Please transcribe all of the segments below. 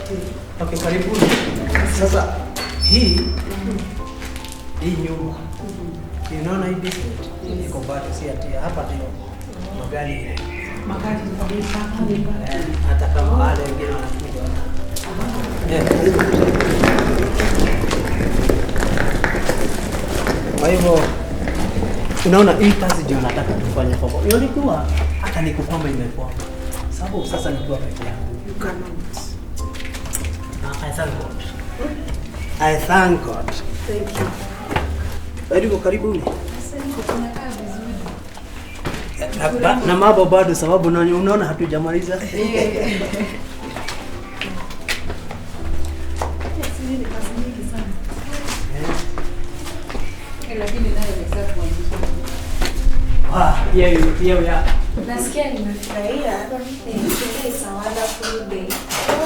Okay, karibuni. Sasa hii hii nyumba, unaona hii basement iko bado, si ati hapa ndio magari. Magari. Eh, hata kama wale wengine wanakuja eh, karibu. Kwa hivyo unaona hii kazi ndio nataka tufanye kwa ilikuwa hata ni kukwama imekwama, sababu sasa nikiwa peke yangu. You cannot. Ah, I thank God. I thank God. Thank you. Karibu, karibuni. Asante, tunakaa vizuri. Na mambo bado, sababu unaona hatujamaliza. Sisi ni kazi nyingi sana. Lakini nayo imesha kuanzishwa. Ah, here we are. Nasikia nimefurahia. Today is a wonderful day.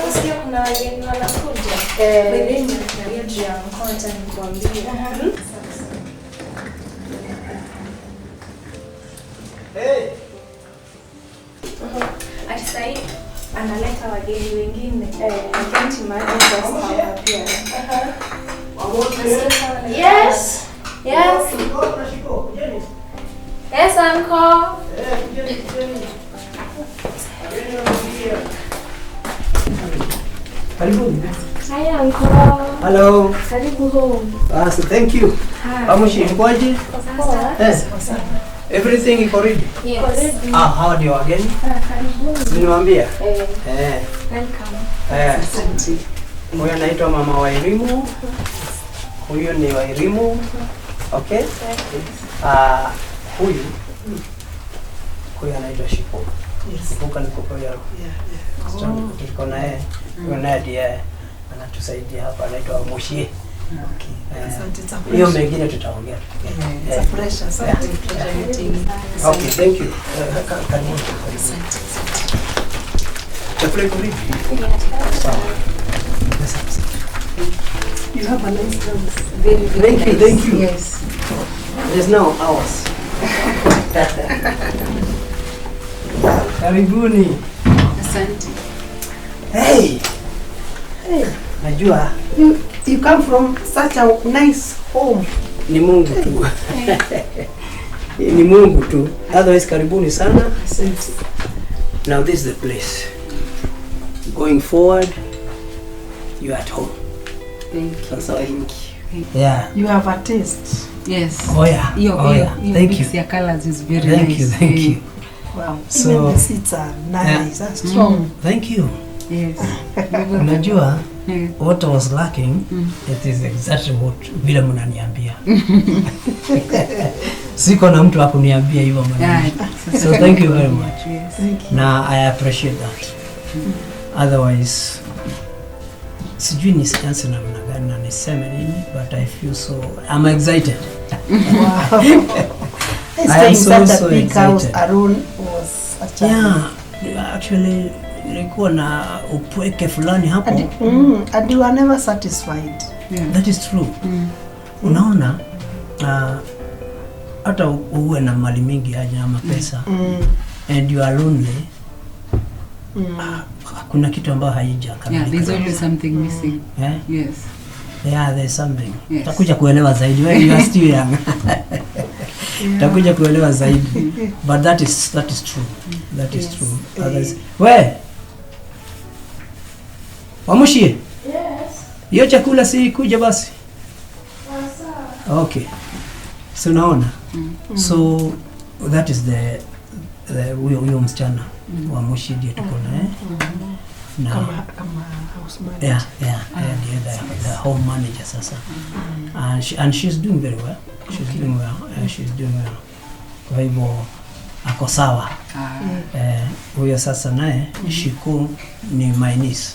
Nasikia kuna wageni wanakuja. Eh. By the way, nimefurahia juu ya mkoa, acha nikuambie. Hey. Ati sahi analeta wageni wengine. I can't imagine just how happy I am. Nasikia kama Yes. Yes. Yes, uncle. Eh, kujeni, kujeni. Wageni wanaingia. Karibuni. Hi, uncle. Hello. Karibu home. Ah, so thank you. Hi. Amushi, mkoaje? Sasa. Yes. Everything iko ready? Yes. Ah, hawa ndio wageni. Ah, karibuni. Niwaambia. Eh, Eh. welcome. Eh. Asante. Huyu anaitwa Mama Wairimu. Huyu ni Wairimu. Okay? Ah, huyu anaitwa Shiko. Yes. Shiko ni koko yao. Yeah. Tuko naye. Huyu naye ndiye anatusaidia hapa, anaitwa Mushie. Okay. Eh, Asante. It's a hiyo pleasure. mengine tutaongea. Yeah, it's a pleasure. Asante. Pleasure meeting. Okay, thank you. Eh, karibuni. Karibuni. Asante. Asante. Chakula iko ready? Sawa. Yes, yes. You have a nice house. Very, very Thank you, nice. thank you. Yes. There's now ours. Karibuni. Asante. Hey. Hey. Najua You come from such a nice home. Ni Mungu tu. Ni Mungu tu. Otherwise, karibuni sana. Asante. Now this is the place. Going forward, you are at home. Thank you. Sasa. Thank you. Yeah. You have a taste. Yes. Oh yeah. Hiyo Oh yeah. hiyo Thank mix you. ya colors is very Thank nice. you. Thank Eh, you. Wow. So- Even the seats are nice. Yeah. Strong. Thank you. Yes. Unajua Eh, what I was lacking, it is exactly what vile mnaniambia. Siko na mtu akuniambia hivyo maneno. Yeah, sasa. So thank you very much. Yes. Thank you. Na I appreciate that. Otherwise sijui nisianze namna gani na niseme nini, but I feel so, I'm excited. Wow. I am Staying so, such a so big house excited. alone was a challenge. Yeah, actually nilikuwa na upweke fulani hapo. And you are never satisfied. Yeah. That is true. Unaona, hata uwe na mali mingi aje ama pesa and you are lonely, kuna kitu ambayo haijakamilika. Yeah, there's always something missing. Eh? Yes. Yeah, there's something. Yes. Utakuja kuelewa zaidi. When you are still young. Utakuja kuelewa zaidi. But that is true. That is Yes. true. Others. We. Wamushie. Yes. Hiyo chakula si kuja basi. Sawa. Okay. So unaona? So that is the huyo msichana wa Mushi ndiye tuko naye. Na Kama house manager. Yeah, ndiye the home manager sasa. And she's doing very well. She's doing well. She's doing well. Kwa hivyo ako sawa. Ah. Eh, huyo sasa naye Shiku ni my niece.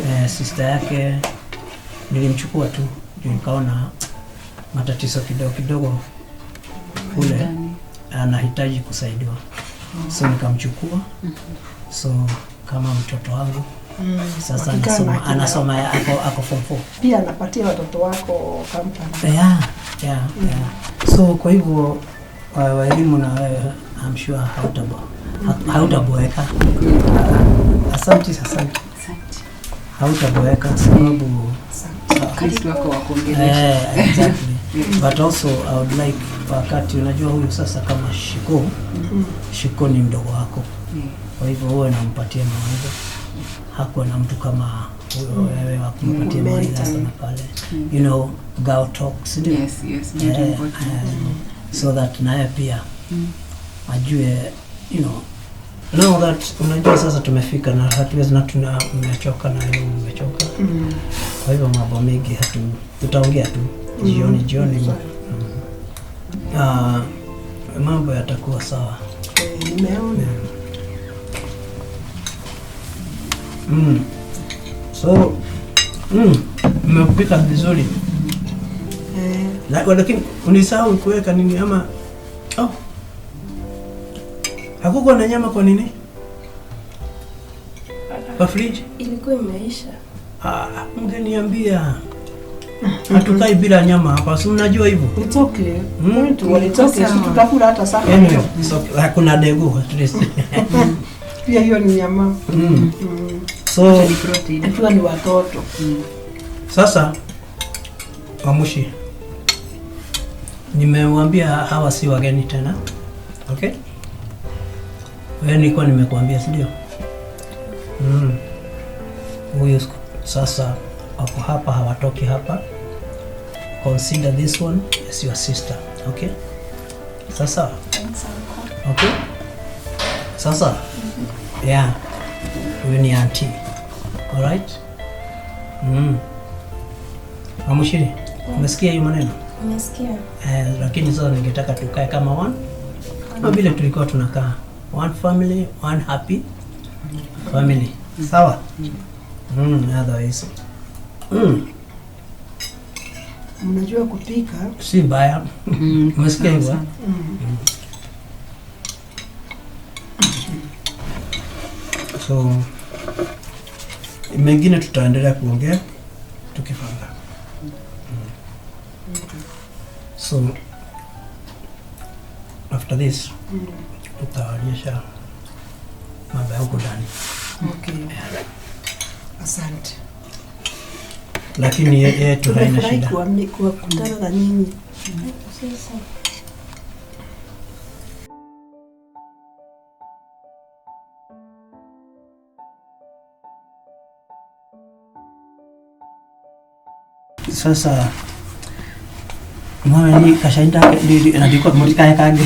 Eh, sister yake nilimchukua tu juu nikaona matatizo kidogo kidogo kule, Ndani. Anahitaji kusaidiwa, so nikamchukua, so kama mtoto wangu sasa. Wakikaa na Anasoma, anasoma, ako form 4. Pia anapatia watoto wako company. Yeah. So kwa hivyo Wairimu na wewe, I'm sure hautaboeka. Asante, asante. Asante. Hautaboeka sababu At least wako wa kuongelesha. Eh, exactly. But also I would like, wakati unajua huyu sasa kama Shiko, Shiko ni mdogo wako, kwa hivyo huwe nampatia mawaidha. Hakuwa na mtu kama huyo wewe wa kumpatia mawaidha hapa na pale, girl talks, ndio? Yes, very Eh, important. so that naye pia ajue, now that unajua sasa tumefika na hatuwezi na tuna mmechoka na yeye mmechoka, kwa hivyo mambo mengi hatu tutaongea tu jioni jioni. Mambo yatakuwa sawa. Eh, nimeona. So mmepika vizuri. Eh, Lakini unisahau kuweka nini ama, oh. Hakukuwa na nyama kwa nini? Kwa fridge? Ilikuwa imeisha. Ah, mngeniambia. Hatukai bila nyama hapa, si mnajua hivyo? It's okay. Mtu it's okay. Si tutakula hata sana. Anyway, so hakuna degu at least. Pia hiyo ni nyama. So Ni protein. Ikiwa ni watoto. Sasa Wamushi, nimewambia hawa si wageni tena, okay? Wewe nilikuwa nimekuambia, si ndio? Huyu sasa wako hapa, hawatoki hapa. Consider this one as your sister, okay? Sasa, Thanks, uncle. okay? Sasa, yeah, huyu ni auntie, alright? Wamushiri, umesikia hiyo maneno? Umesikia? Eh, lakini sasa ningetaka tukae kama one, kama vile tulikuwa tunakaa, one family, one happy family, sawa? Otherwise Mnajua kupika. Si mbaya. Umesikia hivyo, eh? So mengine tutaendelea kuongea tukipanga. So after this tutaonyesha mambo ya huko ndani. Okay. Asante. Lakini yetu haina Tumefurahi shida. kuwakutana na nyinyi. Sasa. Sasa mwana kashainda ndiko murikae kangi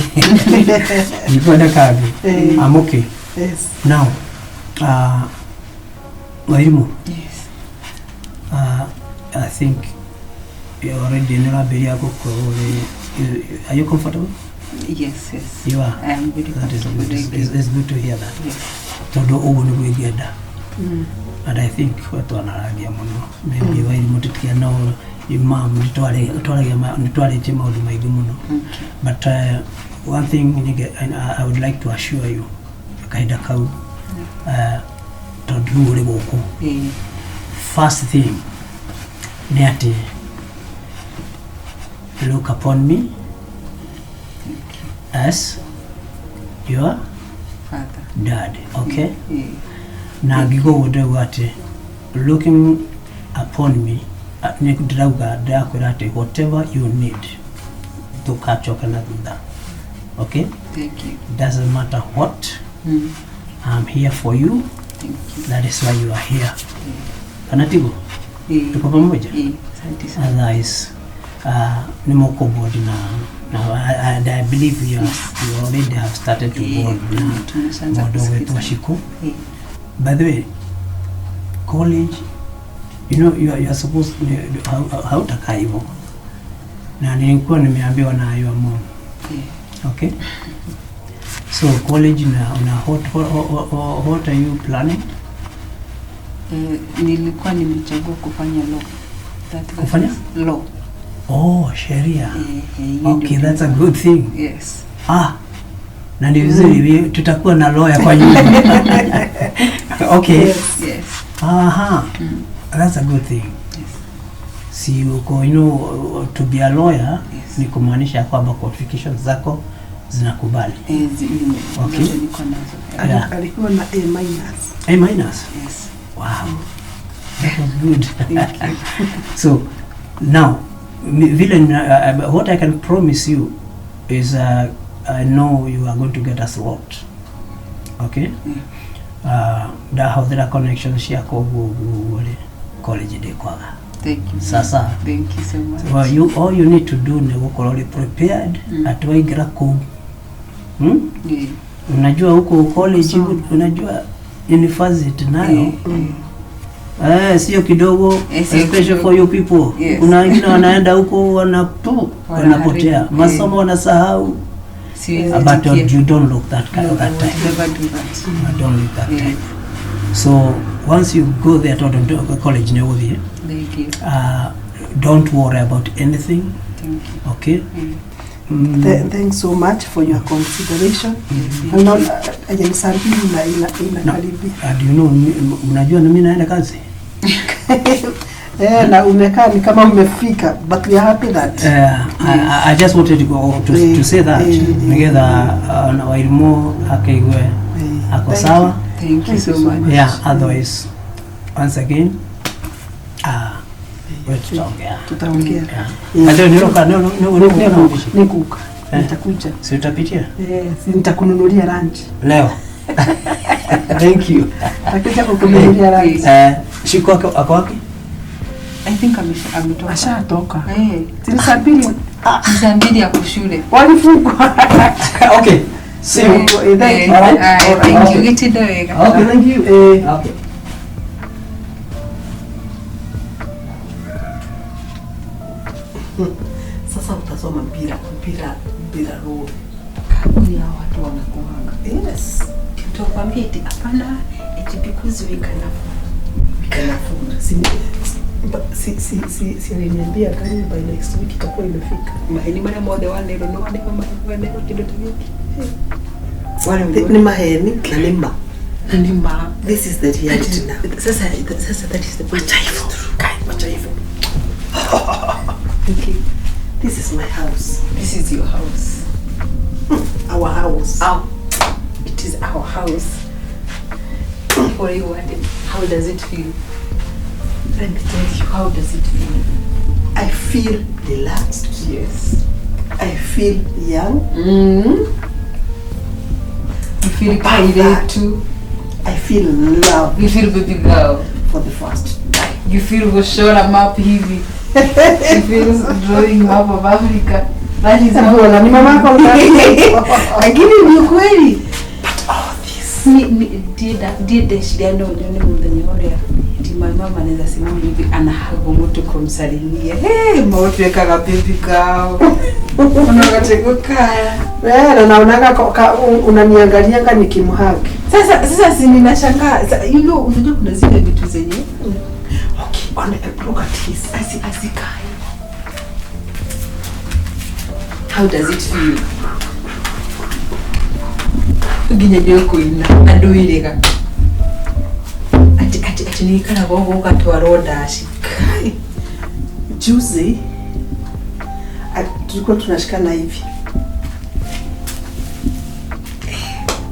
ndikwenda kangi. I'm okay. Yes. Now, Wairimu, Yes. I think you already nĩũrambĩrĩria gũkorwo are you comfortable? Yes. You are. I am very That is comfortable. good. Thank you. It's good to hear that. Yes. Tondũ ũguo nĩguo ingĩenda. And I think we twanaragia mũno. Maybe Wairimu tũtikia no mam nĩtwarĩtie maũndũ maingĩ mũno. Okay. But one thing I would like to assure you kahinda kau, tondũ rĩu ũrĩ gũkũ, first thing nĩ atĩ look upon me as your Father. dad, okay? Yeah. Na ngiuga ũguo ndĩrauga atĩ looking upon me, nĩ ndĩrauga ndĩrakwĩra atĩ whatever you need, ndũkacoka na thutha, okay? Thank you. Doesn't matter what, I'm here for you. Thank you. That is why you are here, kana tiguo? Yeah. Tuko pamoja? Yeah. Asante sana. Otherwise, nĩ mũkũbond na and I believe you already have started to bond na Tumeshaanza mũndũ ũgwĩtwo kusikiza. Shiku. Yeah. By the way, college, you are supposed, hautakaa hivyo, na nilikuwa nimeambiwa na your mom. Yeah. Okay, so college na what are you planning? Eh, nilikuwa nimechagua kufanya law. That Kufanya? is law. Oh, sheria. Hiyo Okay, ndio. that's a good thing. Yes. Ah, na ni vizuri, tutakuwa na lawyer kwa nyumba. Okay. Yes. Yes. Aha. That's a good thing. Yes. Si uko, to be a lawyer Yes. ni kumaanisha kwamba qualifications zako zinakubali. Eh, Okay. zote niko nazo. Yeah. Alikuwa na A minus. A minus. Yes. Wow. Good. Thank you. So now, vile what I can promise you is I know you are going to get a slot. Okay? Ndahũthĩra connections ciakwa ũguo ũguo ũguo rĩ, college ndĩkwaga. Thank you. Sasa. Thank you so much. Well, you, all you need to do nĩ gũkorwo ũrĩ prepared atĩ waingĩra kũu, Yeah. Unajua huko college, unajua university nayo sio kidogo, Sio especially kidogo. for you people. Kuna wengine wanaenda huko wanatu wanapotea Wanaharibu, masomo, wanasahau. Siwezi But tikia. you don't look that kind No, that I type. would never do that. You don't look that type. So once you go there to the college nĩ ũgũthiĩ. Thank you. Don't worry about anything. Thank you. Okay. Thanks so much for your consideration. Naona ni saa 2 inakaribia. And you know, mnajua na mimi naenda kazi. Eh, na umekaa ni kama umefika, but we are happy that I just wanted to go to say that nigetha na Wairimu akeigue ako Thank sawa. Thank you so much. Yeah, otherwise once again we tutaongea. Tutaongea. Yeah. Leo niroka nikuka. Nikuka. Eh. Nitakuja. Si utapitia? Eh, si nitakununulia lunch. Leo. Thank you. Nitakuja kukununulia lunch. Shiko ako wapi? I think ametoka. Ashatoka. Eh, Si ni saa 2. ni saa 2 ya kushule. Walifungwa. Okay. See you. Eh, thank you. Alright. Aye, thank you. Okay. Gitinde wega. Okay, thank you. Okay. Sasa utasoma bila roho. Kampuni hao watu wanakuanga. Yes. Tutakwambia eti hapana, eti because we can afford. We can afford. Si aliniambia gari by next week itakuwa imefika. Maheni marĩa mothe wanerwo nĩ waneo wanerwo kĩndũ ta gĩkĩ. Ni maheni na ni ma. Nĩ ma. This is the reality now. Sasa that is the point. Wacha hivyo. Kai, wacha hivyo. Okay. This is my house. This is your house. Our house. Our, it is our house. For you wanted. How does it feel? Let me tell you. How does it feel? I feel relaxed. Yes. I feel young. You feel About kairetu. I feel love You feel baby girl. for the first time. You feel kushora map hivi. You feel drawing map of Africa. That is how Mbona ni mama yako Lakini ni ukweli. But all this. Ndiye ndeciria no nyone muthenya ũrĩa ati my mama anaweza simama hivi anahago mtu kumsalimia. Hey, mautu ekaga baby girl. Unagatego kaya. Eh, na naonaga unaniangalianga nikimhug. Sasa si ninashangaa. You know, unajua kuna zile vitu zenye Okay, on look at his. asikai. How does it feel? Nginya ndio kuina andu irega. Ati ati nikaraga ũguo ũgatwarwo ndaci. Kai. Juzi tulikuwa tunashikana hivi.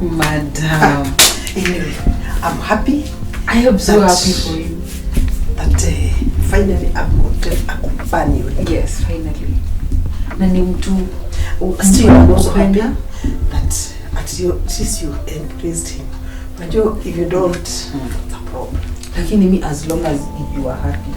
Madam. Anyway, I'm happy I am so happy for you. that finally I've got a companion. Yes, finally. Na ni mtu Still, I'm also happy Kupenda. that at you, since you embraced him. Unajua, if you don't, it's a problem. Lakini mi as long as you are happy.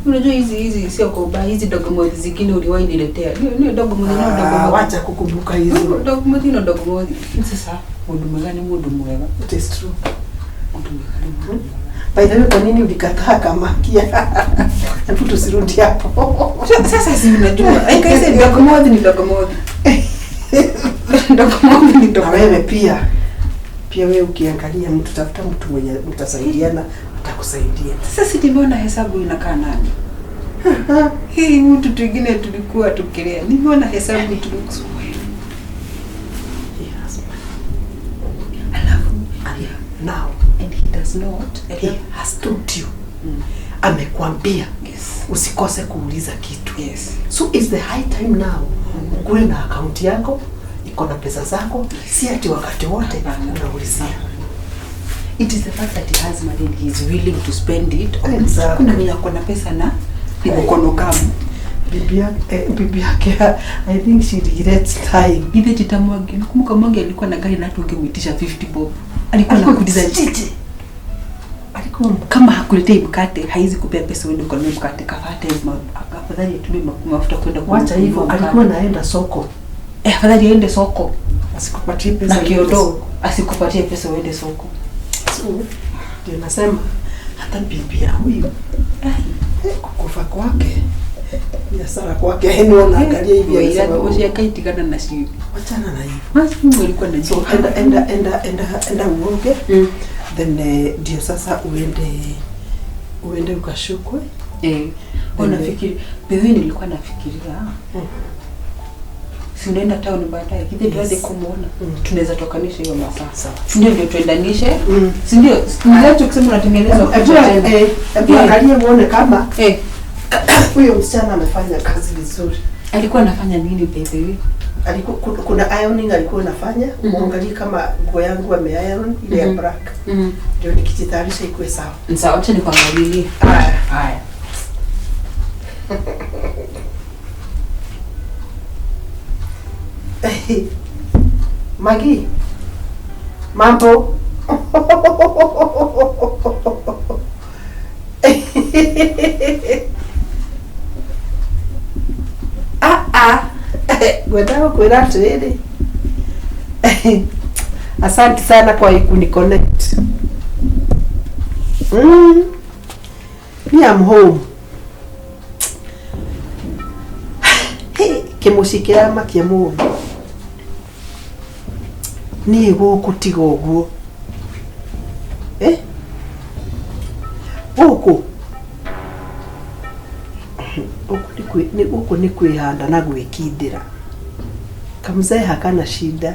Unajua hizi sio kwa ubaya, hizi dogomothi zingine uliwahi niletea. Ni dogomothi no Ah, dogomothi. wacha kukumbuka hizo. Dogomothi no dogomothi. Sasa mundu mwega ni mundu mwega. It is true. Mundu mwega ni mundu mwega. By the way, kwa nini ulikataa kamakia? Hebu tusirudi hapo. Sasa si unajua. Like I said, dogomothi ni dogomothi. Dogomothi ni Na dogomothi. wewe pia wewe ukiangalia mtu, tafuta mtu mwenye mtasaidiana, atakusaidia. Sasa si nimeona hesabu inakaa nani? Hii mtu twingine tulikuwa tukilea. Nimeona hesabu tulikuwa. He has money. Alafu And now and he does not. he has told you. Amekwambia Yes. usikose kuuliza kitu. Yes. So it's the high time now. Ukuwe na akaunti yako, iko na pesa zako, si ati wakati wote Hapana. unaulizia. It is the fact that he has money and he is willing to spend it on. Exactly. Kuna mwenye ako na pesa na ni mkono kavu. Bibi yake I think she regrets time. Githe Tita Mwangi, nakumbuka Mwangi alikuwa na gari na hata ungemwitisha 50 bob. Alikuwa anakuuliza chichi. Alikuwa Kama hakuletei mkate, haizi kupea pesa uende ukanunue mkate. Kafate afadhali atumie mafuta kwenda wacha hivyo, kununua mkate. alikuwa naenda soko. Eh, afadhali aende soko Asikupatie pesa na uende kiodo soko. asikupatie pesa uende soko. So, ndio nasema hata bibi ya huyu kukufa kwake biashara kwake, yani wanaangalia hivi anasema, Wacha akaitigana na shi. wachana na hivyo. Basi Mungu alikuwa na So enda uoge. Then ndio sasa uende ukashukwe. Eh, unafikiri bibi nilikuwa nafikiria. Si unaenda town baadaye, kile tuanze kumuona. Tunaweza tokanisha hiyo masaa. Sawa. Si ndio tuendanishe? Si ndio? Ndio kusema unatengenezwa Hebu picha tena. hebu angalie uone kama huyo msichana amefanya kazi vizuri. Alikuwa anafanya nini baby? Alikuwa kuna ironing alikuwa anafanya, muangalie kama nguo yangu ame iron ile ya black. Ndio nikijitayarisha ikuwe sawa. Sawa, acha nikuangalilie. Haya. Haya. Magi, mambo. Ngwendaga kwĩra atĩrĩrĩ, asante sana kwa kuniconnect. Me I'm home. Hey, kĩmũciĩ kĩramakia mũndũ. Niĩ gũkũ tiga ũguo. Gũkũ gũkũ nĩ kwĩhanda na gwĩkindĩra. Kamzee hakana shida.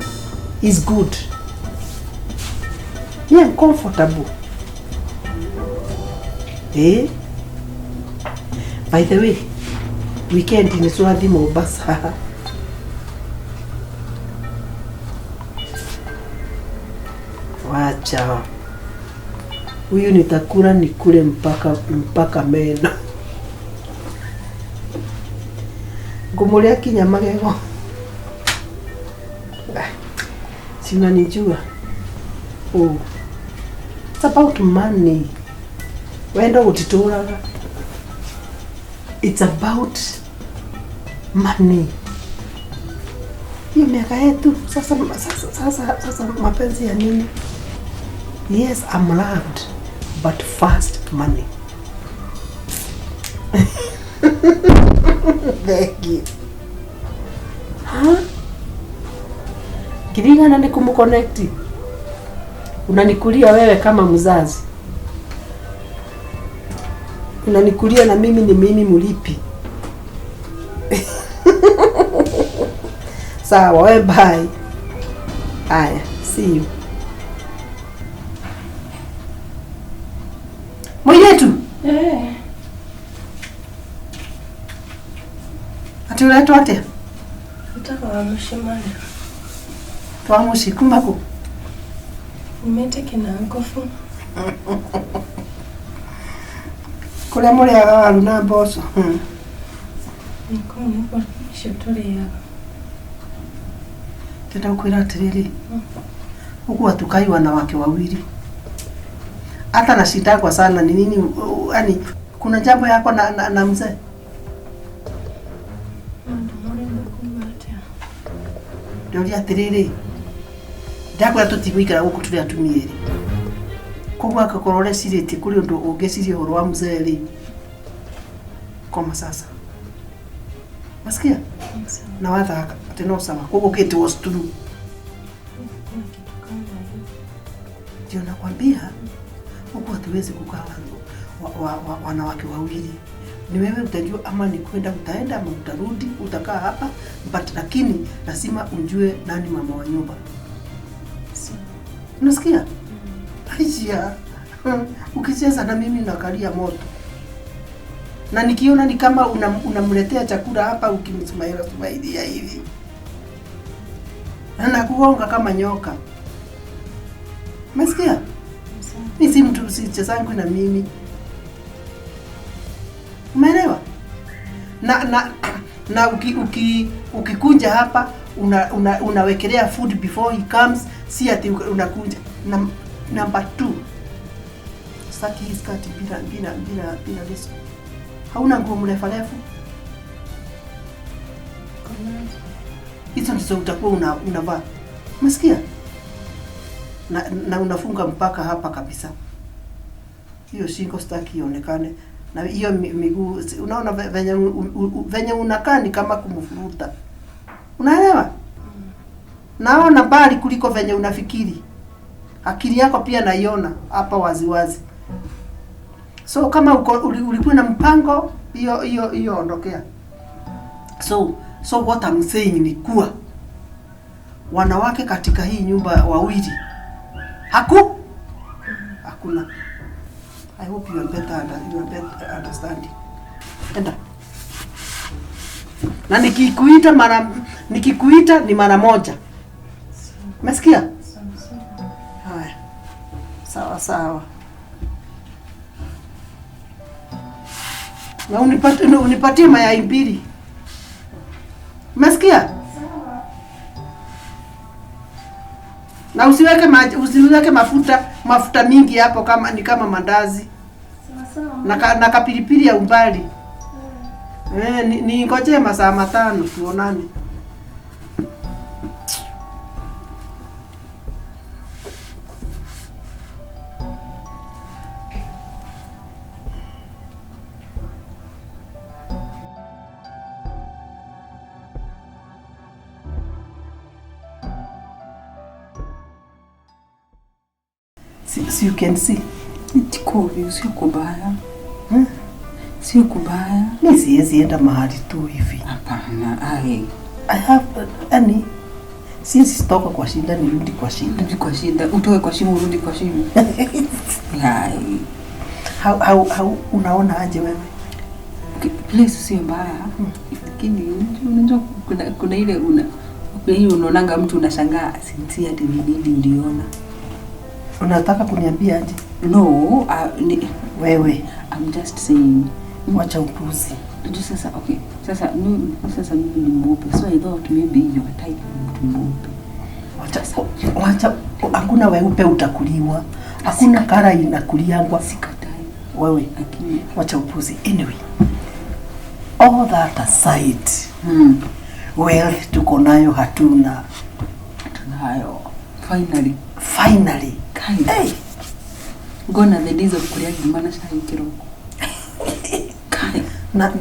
Is good. Me I'm comfortable. By the way, weekend ni tũrathiĩ Mombasa. Wacha. Huyu nitakula nikule mpaka meno. Ngumuria kinya magego. Si unanijua. Oh. It's about money. Wendo gutituraga. It's about money. Hiyo miaka yetu sasa mapenzi ya nini? Yes, I'm loved, but first money. Thank you. Huh? Kirigana ni kumuconnect. Unanikulia wewe kama mzazi. Unanikulia na mimi ni mimi mulipi. Sawa, we bye. Aya, see you. Mwiletu. Ati uretwo atia? Nataka wa mucimani. Twa muci kuma ku? Umete kina ngofu. Kuria muriaga waru na mboco. Niko niko icio turiaga. Ndĩrenda gũkwĩra atĩrĩrĩ, huku hatukai wanawake wawili. Hata na shida kwa sana ni nini, yani kuna jambo yako na mzee. Ndĩũria atĩrĩrĩ, ndakwĩra tũtigũikara gũkũ tũrĩ atumia erĩ. Koguo angĩkorwo ũrecirĩtie kũrĩ ũndũ ũngĩciria ũhoro wa mzee rĩ, koma sasa. Wasikia? Na wathaka atĩ no sawa. Koguo kĩtĩ was true. Ndio nakwambia huku hatuwezi kukaa wanawake wawili. Ni wewe utajua ama ni kwenda utaenda ama utarudi, utakaa hapa, but lakini lazima ujue nani mama wa nyumba. Unasikia? Aisha, ukicheza na mimi nakalia moto. Na nikiona ni kama unamletea chakula hapa ukimsmaila smailia hivi. Na nakugonga kama nyoka. Umesikia? Mi si mtu, sichezangu na mimi. Umeelewa? Na ukikunja hapa unawekelea food before he comes, si ati unakunja. Na, number two, sitaki hii skati bila leso. Hauna nguo mrefu refu? Hizo ndizo utakuwa unavaa. Umesikia? Na unafunga mpaka hapa kabisa. Hiyo shingo sitaki ionekane. Na hiyo miguu unaona venye unakaa ni kama kumfuruta. Unaelewa? Naona mbali kuliko venye unafikiri. Akili yako pia naiona hapa waziwazi. So kama ulikuwa na mpango hiyo hiyo hiyo, ondokea. So what I'm saying ni kuwa wanawake katika hii nyumba wawili hakuna. I hope you are better understanding. Enda. Na nikikuita ni mara moja. Umesikia? Haya. Sawa sawa. Na unipatie mayai mbili. Umesikia? Na usiweke mafuta mingi hapo kama ni kama mandazi. Sawa sawa. Na kapilipili ya umbali. Eh, ni masaa 5 tuonane. See, you can see. Tiko sio kubaya. Hmm? Sio kubaya. Mi siwezi enda mahali tu hivi. Hapana, ai. I have yani siwezi toka kwa shida nirudi kwa shida. Rudi kwa shida, utoke kwa shimo urudi kwa shimo. Ai. How unaona aje wewe? Okay, place sio mbaya. Lakini unajua kuna ile unaonanga mtu unashangaa sinti hadi ni nini uliona. Unataka kuniambia aje? No, Wewe I'm just saying. Wacha upuzi. Unajua sasa, okay. Sasa mimi ni mweupe. So I thought maybe you are type mtu mweupe. Wacha, wacha, hakuna weupe utakuliwa. Hakuna colour inakuliangwa. Sikatai. Wewe Lakini wacha upuzi. Anyway, all that aside, wealth tuko nayo hatuna. Tunayo. Finally. Finally. Kai. Hey. Gone are the days of kuria ngima na cai kiroko. Kai. Na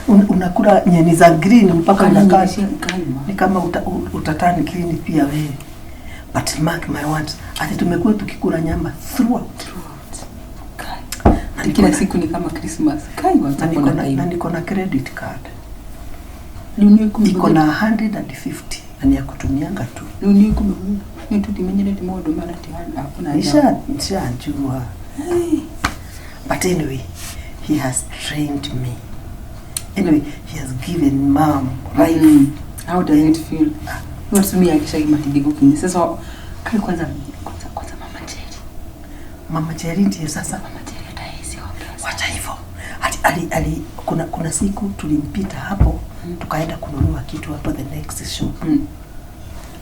unakula nyeni za green mpaka unakaa Kai ma. ni kama utaturn green pia wewe. But mark my words, ati tumekuwa tukikula nyama throughout. Throughout. Kai. Na Kila niko siku ni kama Christmas. Kai na niko watu na, na na niko na credit card Rĩu nĩ iko na 150 na ni ya kutumianga tu. Rĩu nĩ kũmenya nĩ tũtimenyerete maũndũ mara ati hakuna haja. Nishajua. But anyway, he has trained me. Anyway, he has given mom life. How does it feel? Watumia akishai matigiko sasa kai kwanza mama Jerry. Mama Jerry ndiye sasa. Mama Jerry hata yeye si ongea. Wacha hivyo. Ali, kuna siku tulimpita hapo, tukaenda kununua kitu hapo the next shop.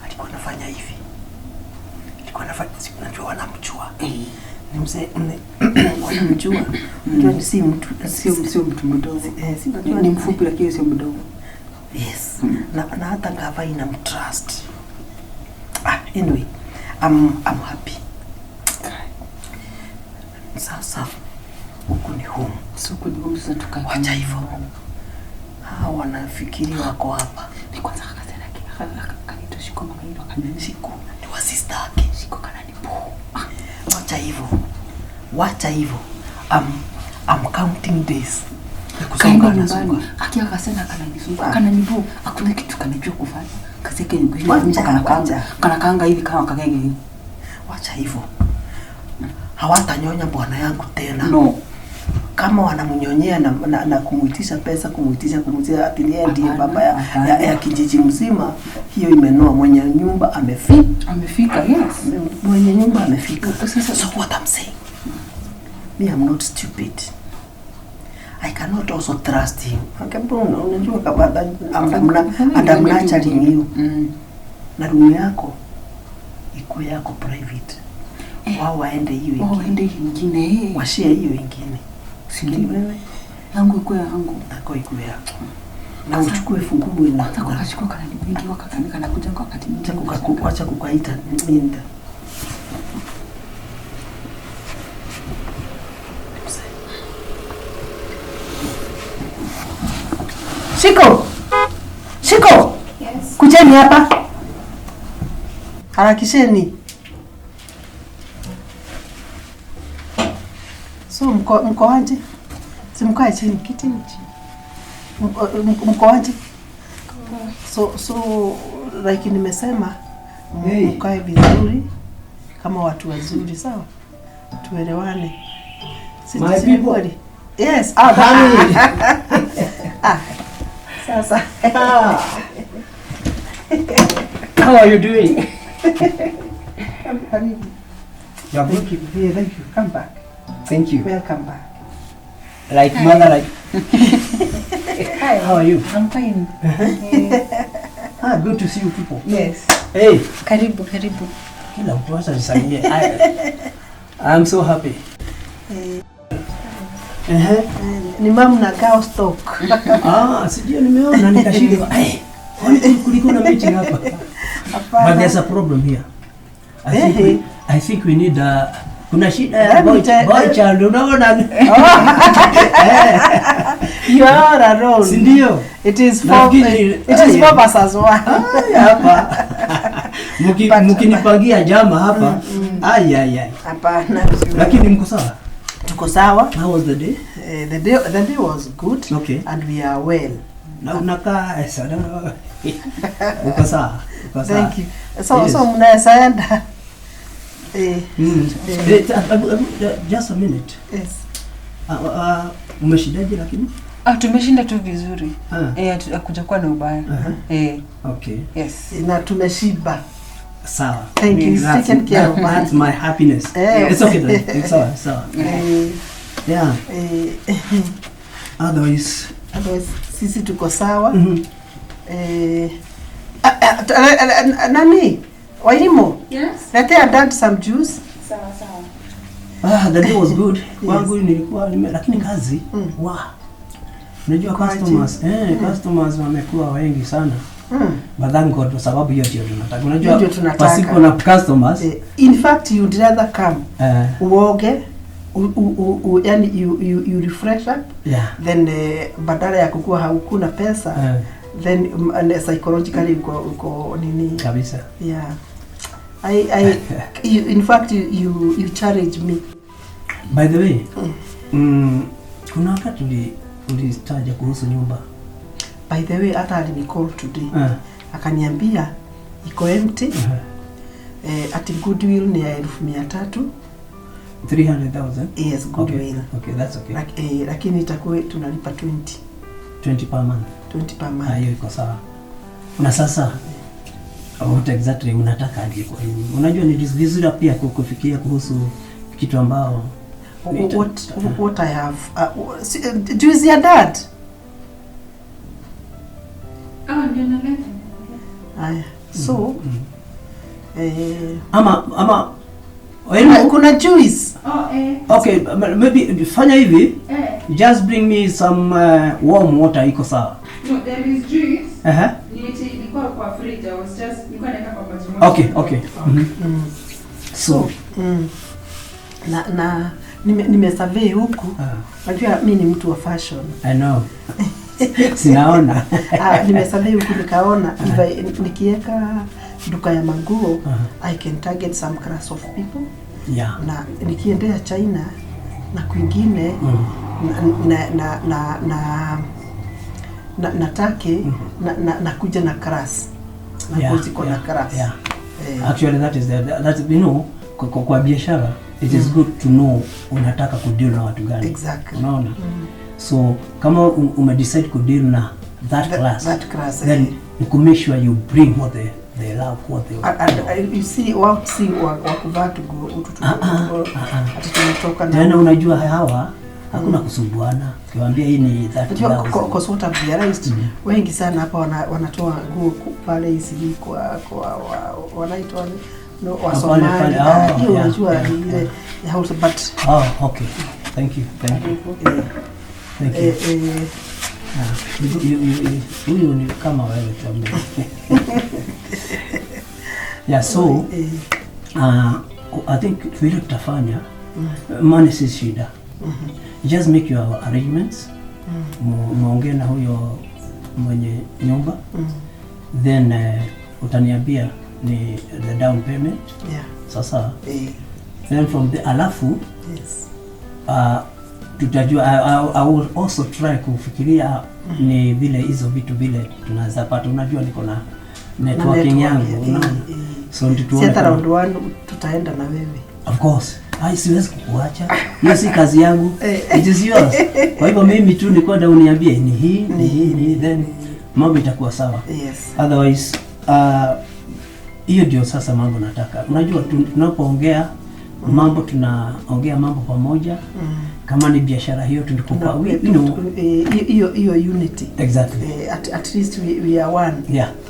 Alikuwa anafanya hivi. Alikuwa anafanya, si unajua wanamjua. Ni mzee wanamjua. Unajua ni si mtu Sio mtu mdogo. Eh, si unajua Ni mfupi lakini sio mdogo. Yes. Na hata gava inamtrust. Ah, anyway, I'm happy. Sasa huku ni home. So kuni sasa tukae. Wacha hivyo. Hawa wanafikiri wako hapa. Ni kwanza akasema kanaitwa Shiko makaitwa kanani. Shiko ni wa sister yake. Shiko kanani po. Wacha hivyo. Wacha hivyo. I'm counting days. Ni kusonga Kaenda na nyumbani. sunga. Akia akasema kananisumbua. Ah. Kananibu. Hakuna kitu kanajua kufanya. Kazi yake ni kushinda Wacha, nyumba kanakaanga. wacha. Kanakaanga hivi kama kagege hivi. Wacha hivyo. Hawatanyonya bwana yangu tena. No. Kama wanamnyonyea na kumuitisha pesa, kumuitisha ati yeye ndiye Hapana, baba hapana. ya kijiji mzima, hiyo imenoa. Mwenye nyumba amefika. Amefika, yes. Mwenye nyumba amefika. Sasa So what I'm saying, Me, I'm not stupid. I cannot also trust him. Akambona unajua kama I'm nurturing you. Na room yako ikuwe yako private. Wao waende hiyo ingine. Waende ingine. Washare hiyo ingine. Si ndio? Yangu ikuwe yangu. Nako ikuwe yako. Na uchukue funguo na kwanza kukachukua kana mingi wakakamika na kuja kwa wakati mwingine. Acha kukaita minda. Shiko. Shiko. Yes. Kujeni hapa. Harakisheni. So mko aje? Si mkae chini kiti ni chini. Mko aje? So like nimesema mkae vizuri kama watu wazuri, sawa? Tuelewane. My people. Yes, sasa. How are you doing? Karibu. Yeah, thank you. Yeah, thank you. Come back. Thank you. Welcome back. Like hi. Mother, like. Hi. How are you? I'm fine. Good to see you people. Yes. Hey. Karibu, karibu. Kila mtu acha nisalimie. I'm so happy. Ni mama na cow stock. Sijui nimeona nikashindwa. Kuliko na meeting hapa. But there's a problem here. I think we need a kuna shida ya boy child, unaona? You are alone. Si ndio? It is four. It is four versus one. Hapa. Mkinipangia jama hapa. Ai. Hapana. Lakini mko sawa? Tuko sawa. How was the day? The day was good. Okay. And we are well. Na unakaa sana. Uko sawa. Uko sawa. Thank you. So yes. So mnaweza enda. Just a minute. Yes. Umeshindaje lakini? Tumeshinda tu vizuri. Hakuja kuwa na ubaya. Okay. Yes. Na tumeshiba. Sawa. Thank you. Taken care of. That's my happiness. It's okay then. It's sawa, sawa. Yeah. Otherwise sisi tuko sawa. Nani? Wairimu? Yes. Letea dad some juice. Sawa sawa. The day was good. Kwangu nilikuwa lakini kazi. Wow. Unajua customers, customers wamekuwa wengi sana. But thank God sababu hiyo ndio tunataka. Unajua pasipo na customers. In fact you'd rather come. Uoge, yani you refresh up. Yeah. Then badala ya kukua haukuna pesa. Then psychologically uko nini? Kabisa. Yeah. You, in fact you challenge me. By the way, kuna wakati ulitaja kuhusu nyumba. By the way, hata alinicall today. Akaniambia iko empty. Ati goodwill ni ya 300,000. 300,000? Yes, goodwill. Okay, that's okay. Lakini itakuwa tunalipa 20. 20 per month. 20 per month. Hiyo iko sawa. Na sasa what exactly unataka aje kwa hiyo? Unajua ni vizuri pia kufikiria kuhusu kitu ambao what I have juice ya dad. Ndio naleta. Aya. So ama kuna juice. Okay, maybe fanya hivi. Just bring me some warm water iko sawa. No, there is juice. Nilikuwa kwa fridge. I was just nilikuwa naweka kwa maji moto. Okay. So, na nimesurvey huku. Unajua mimi ni mtu wa fashion. I know. Sinaona. Nimesurvey huku nikaona nikiweka duka ya manguo I can target some class of people. Yeah. Na nikiendea China na kwingine na Turkey na kuja na class. Na kuziko na class. Yeah. Actually that is that you know kwa biashara it is good to know unataka kudeal na watu gani. Exactly. Unaona? So kama umedecide kudeal na that class, then you make sure you bring what They love what they And you see, wao si wa kuvaa tuguo utu Ah, ah, ah, ah. ati tumetoka na Tena unajua hawa hakuna kusumbuana. Ukiwaambia hii ni Unajua, 30,000. 'Cause what I've realized, wengi sana hapa wanatoa nguo pale hizi kwa wanaitwa no, Wasomali. Pale, Ah, oh, hiyo yeah, unajua yeah, ni ile yeah. ya house, but Oh, okay. Thank you. Thank you. Thank you. Ah, huyu ni kama wewe tu Yeah, so I think vile tutafanya, money si shida. Just make your arrangements. Muongee na huyo mwenye nyumba. Then utaniambia ni the down payment. Sasa then from the alafu tutajua. I will also try kufikiria ni vile hizo vitu vile tunaweza pata. Unajua niko na networking Network, yangu, unaona, so ndio Si tuone hata round one tutaenda na wewe. Of course. Ai, siwezi kukuacha, hiyo si kazi yangu, it is yours. Kwa hivyo mimi tu ni kwenda uniambie ni hii, ni hii, ni hii, then mambo itakuwa sawa. Otherwise hiyo ndio sasa mambo nataka. Unajua tunapoongea mambo, tunaongea mambo pamoja. Kama ni biashara hiyo tulikupa, we, you know, Hiyo unity. Exactly. At least we are one.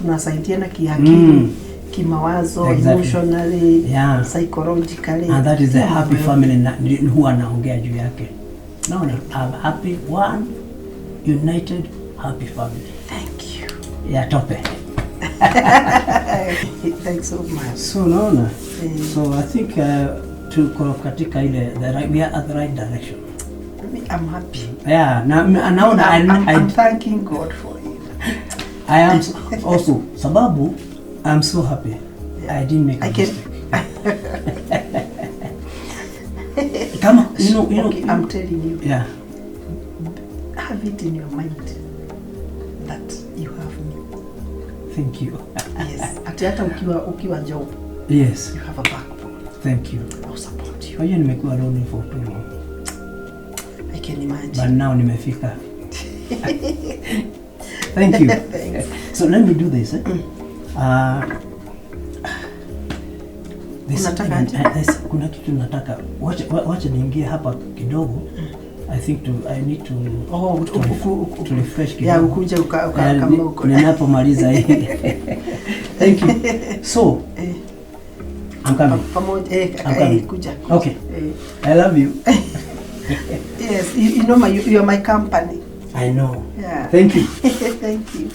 Tunasaidiana kiakili, kimawazo, emotionally, psychologically. And that is the happy family huwa naongea juu yake. Naona a happy one united happy family. Thank you. Ya tope. Thanks so much. So naona, so I think tuko katika ile the right, we are at the right direction. I'm happy. Yeah, na naona I'm thanking God for it. I am also, sababu I'm so happy. I didn't make a I can mistake. Kama you know, Okay, I'm telling you. Have it in your mind that you have me. Thank you. Yes. Ati hata ukiwa job, you have a backbone. Thank you. I'll support you. Kwa hiyo nimekuwa lonely for too long. I can imagine. But now nimefika. Thank you. Thanks. So let me do this. Eh? There's Unataka something- aje? Kuna kitu nataka, wacha niingie hapa kidogo. I think I need to Oh, to refresh Yeah, kidogo. ukuja uka kama uko. Ninapomaliza hii. Thank you. So, I'm coming. Pamoja, I'm coming. kuja. Okay. I love you. Yes, you know you are my company. I know. Yeah. Thank you. Thank you.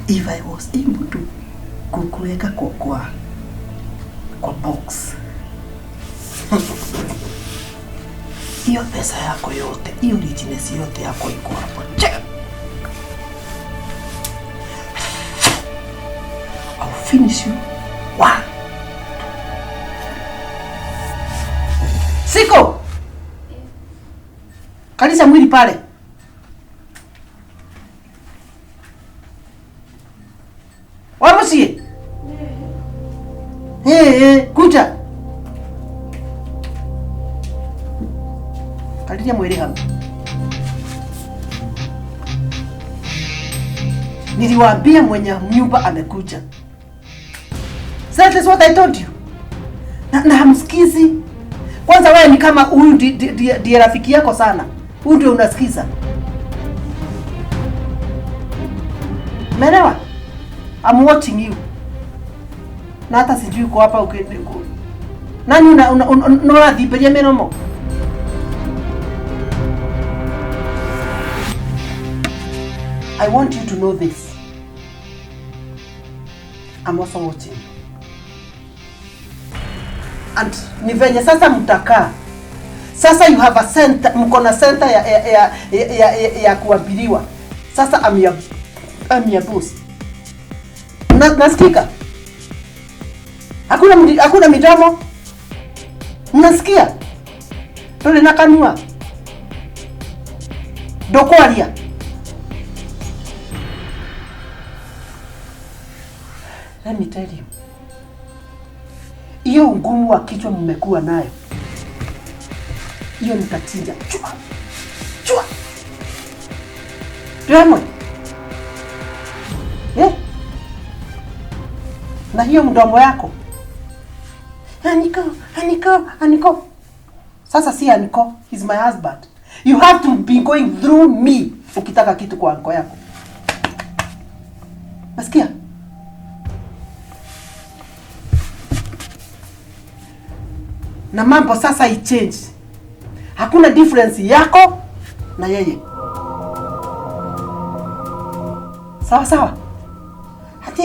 If I was able to kukuweka kwa box, hiyo pesa yako yote, hiyo richness yote yako iko hapo. Check. I'll finish you. One. Siko. Kanisa mwili pale. Wamusie. Hey, hey, kuja. Kaliria mwili hapa. Niliwaambia mwenye nyumba amekuja. That is what I told you. Na hamsikizi. Kwanza wewe ni kama huyu ndiye rafiki yako sana. Huyu ndio unasikiza. Umeelewa? I'm watching you. Na hata sijui uko hapa nani una menomo? I want you to know this. I'm also watching you. And ni venye sasa mtakaa. Sasa you have a center, mko na center ya kuambiliwa. Sasa I'm your boss. Nasikika? Hakuna midomo? Mnasikia? Tole na kanua. Dokwaria. Let me tell you. Hiyo ugumu wa kichwa mmekuwa nayo. Hiyo nitachinja. Chua. Chua. Tuamwe. Eh? Na hiyo mdomo yako. Aniko, Aniko, Aniko. Sasa si Aniko, he's my husband. You have to be going through me ukitaka kitu kwa anko yako. Nasikia? Na mambo sasa i-change. Hakuna difference yako na yeye. Sawa sawa. Ati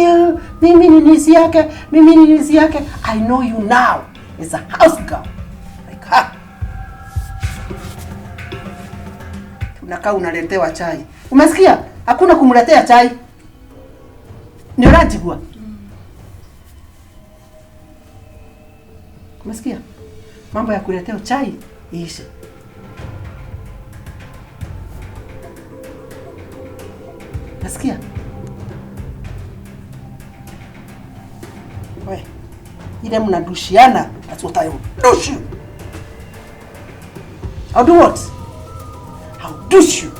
mimi ni nisi yake, mimi ni nisi yake. I know you now. It's a house girl. Like her. Unakaa unaletewa chai. Umesikia? Hakuna kumletea chai. Ni urajigua. Umesikia? Mambo ya kuletea chai iishe. Nasikia? We, ile mnadushiana, that's what I will douche you. I'll do what? I'll douche you.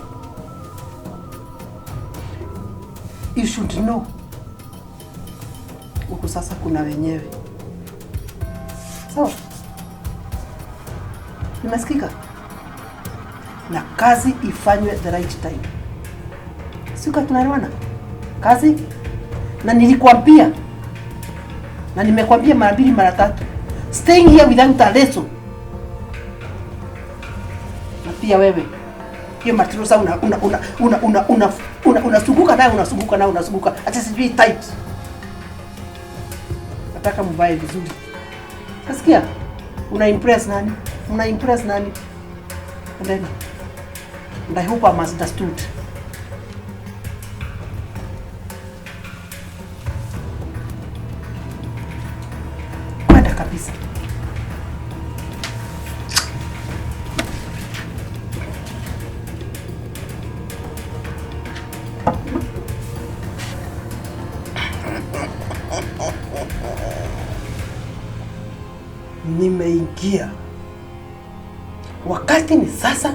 You should know. Huku sasa kuna wenyewe. Sawa? Nimesikika? Na kazi ifanywe the right time. Sika tunaelewana? Kazi? Na nilikwambia. Na nimekwambia mara mbili mara tatu. Staying here without a leso. Na pia wewe. Hiyo matrusa una unasuguka nayo unasuguka nayo unasuguka. Acha sijui tight. Nataka mvae vizuri. Kasikia? Una impress nani? Una impress nani? And then, and I hope I'm understood. Kwenda kabisa. Nimeingia. Wakati ni sasa,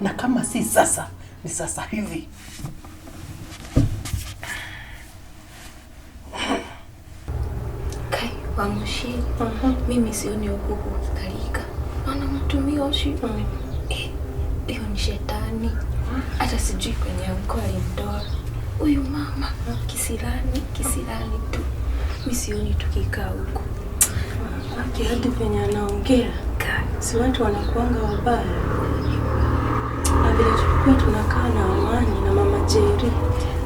na kama si sasa, ni sasa hivi. Kai, Wamushi, mimi sioni huku kukalika. Naona mtumia oshi. Hiyo ni shetani. Hata sijui kwenye anko alimtoa. Huyu mama, kisirani, kisirani tu. Mimi sioni tukikaa huku. Aki hadi venye anaongea. Si watu wanakuanga wabaya. Na vile tulikuwa tunakaa na amani na mama Jerry.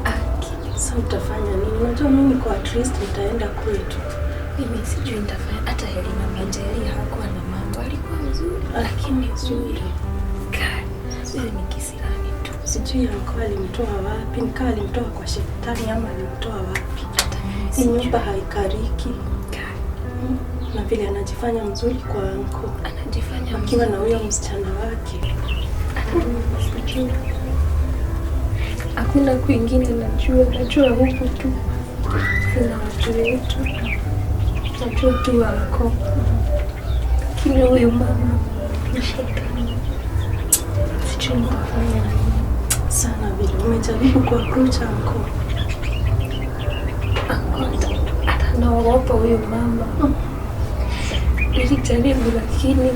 Aki, sasa utafanya nini? Unajua mimi kwa at least nitaenda kwetu. Mimi sijui nitafanya. Hata heri mama Jerry hakuwa na mambo, alikuwa mzuri, lakini mzuri. Huyu ni kisirani tu. Sijui alikuwa alimtoa wapi, nikaa alimtoa kwa shetani ama alimtoa wapi. Hata mimi Hii sijui. nyumba haikariki. Na vile anajifanya mzuri kwa anko. Anajifanya akiwa na mzuri. huyo msichana wake. Sijui. Hakuna kwingine najua, najua huku tu. Sina watu wetu. Najua tu anko. Lakini huyu mama ni shetani. Sijui nitafanya nini. Sana vile umejaribu ku approach anko. Anko hata naogopa huyu mama. Nilijaribu lakini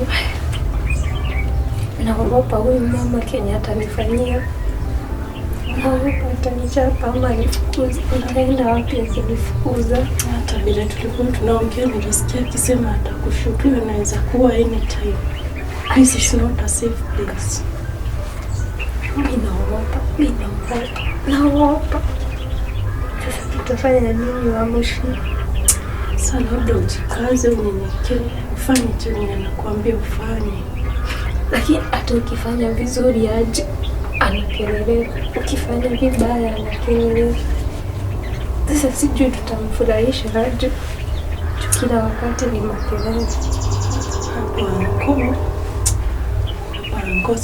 naogopa huyu mama kenye atanifanyia. Naogopa atanichapa ama anifukuze. Nitaenda wapi akinifukuza? Hata vile tulikuwa tunaongea nilisikia akisema atakushutu, anaweza kuwa anytime. This is not a safe place. Mimi naogopa, mimi naogopa, naogopa. Sasa tutafanya nini Wamushi? Sasa labda ujikaze, unyenyekee, ufanye chenye anakuambia ufanye. Lakini hata ukifanya vizuri aje anakelele, ukifanya vibaya anakelele. Sasa sijui tutamfurahisha aje. Kila wakati ni makelele. Hapo anko, hapo anko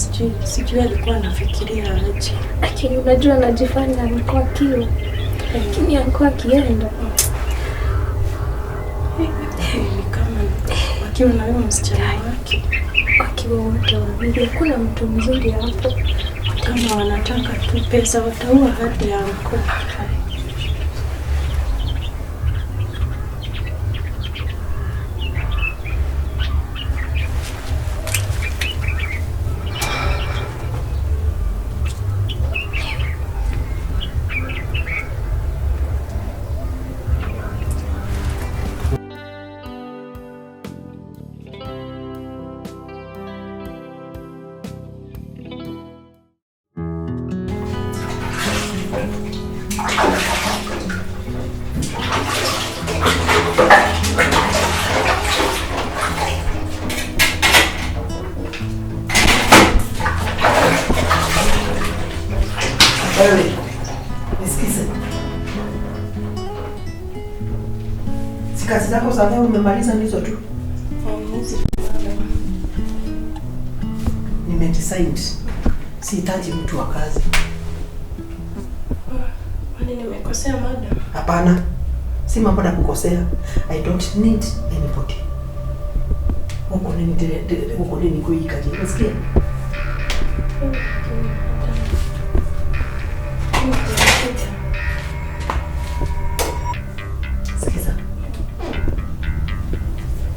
sijui alikuwa anafikiria aje. Lakini unajua anajifanya alikuwa akiwa, lakini anko akienda Ni kama wakiwa na huyo msichana wake. Wakiwa wote wawili, hakuna mtu mzuri hapo. Kama wanataka tu pesa wataua hadi anko. Wewe, nisikize. Si kazi zako za leo umemaliza ndizo tu? Hizi madam. Nimedecide. Sihitaji mtu wa kazi. Kwani nimekosea madam? Hapana. Si mambo na kukosea. I don't need anybody. Huko nini huko nini kuikaje? Unasikia? Lakini madam, mimi kuna shida. Sikiza.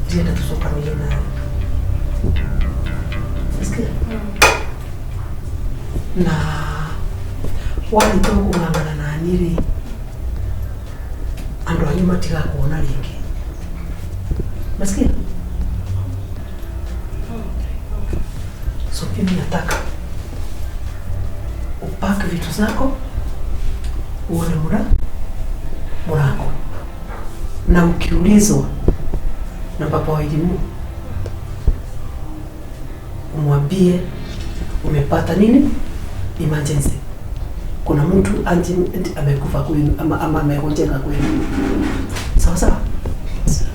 Ndienda tusokanile naye. Unasikia? Na warĩkia kũng'ang'ana na niĩ rĩ, andũ anyu matigakuona rĩngĩ. Unasikia? So mimi nataka upake vitu zako uone mlango, na ukiulizwa na baba wa elimu umwambie umepata nini emergency, kuna mtu amekufa kwenu ama amegonjeka kwenu. Sawa sawa? Sawa.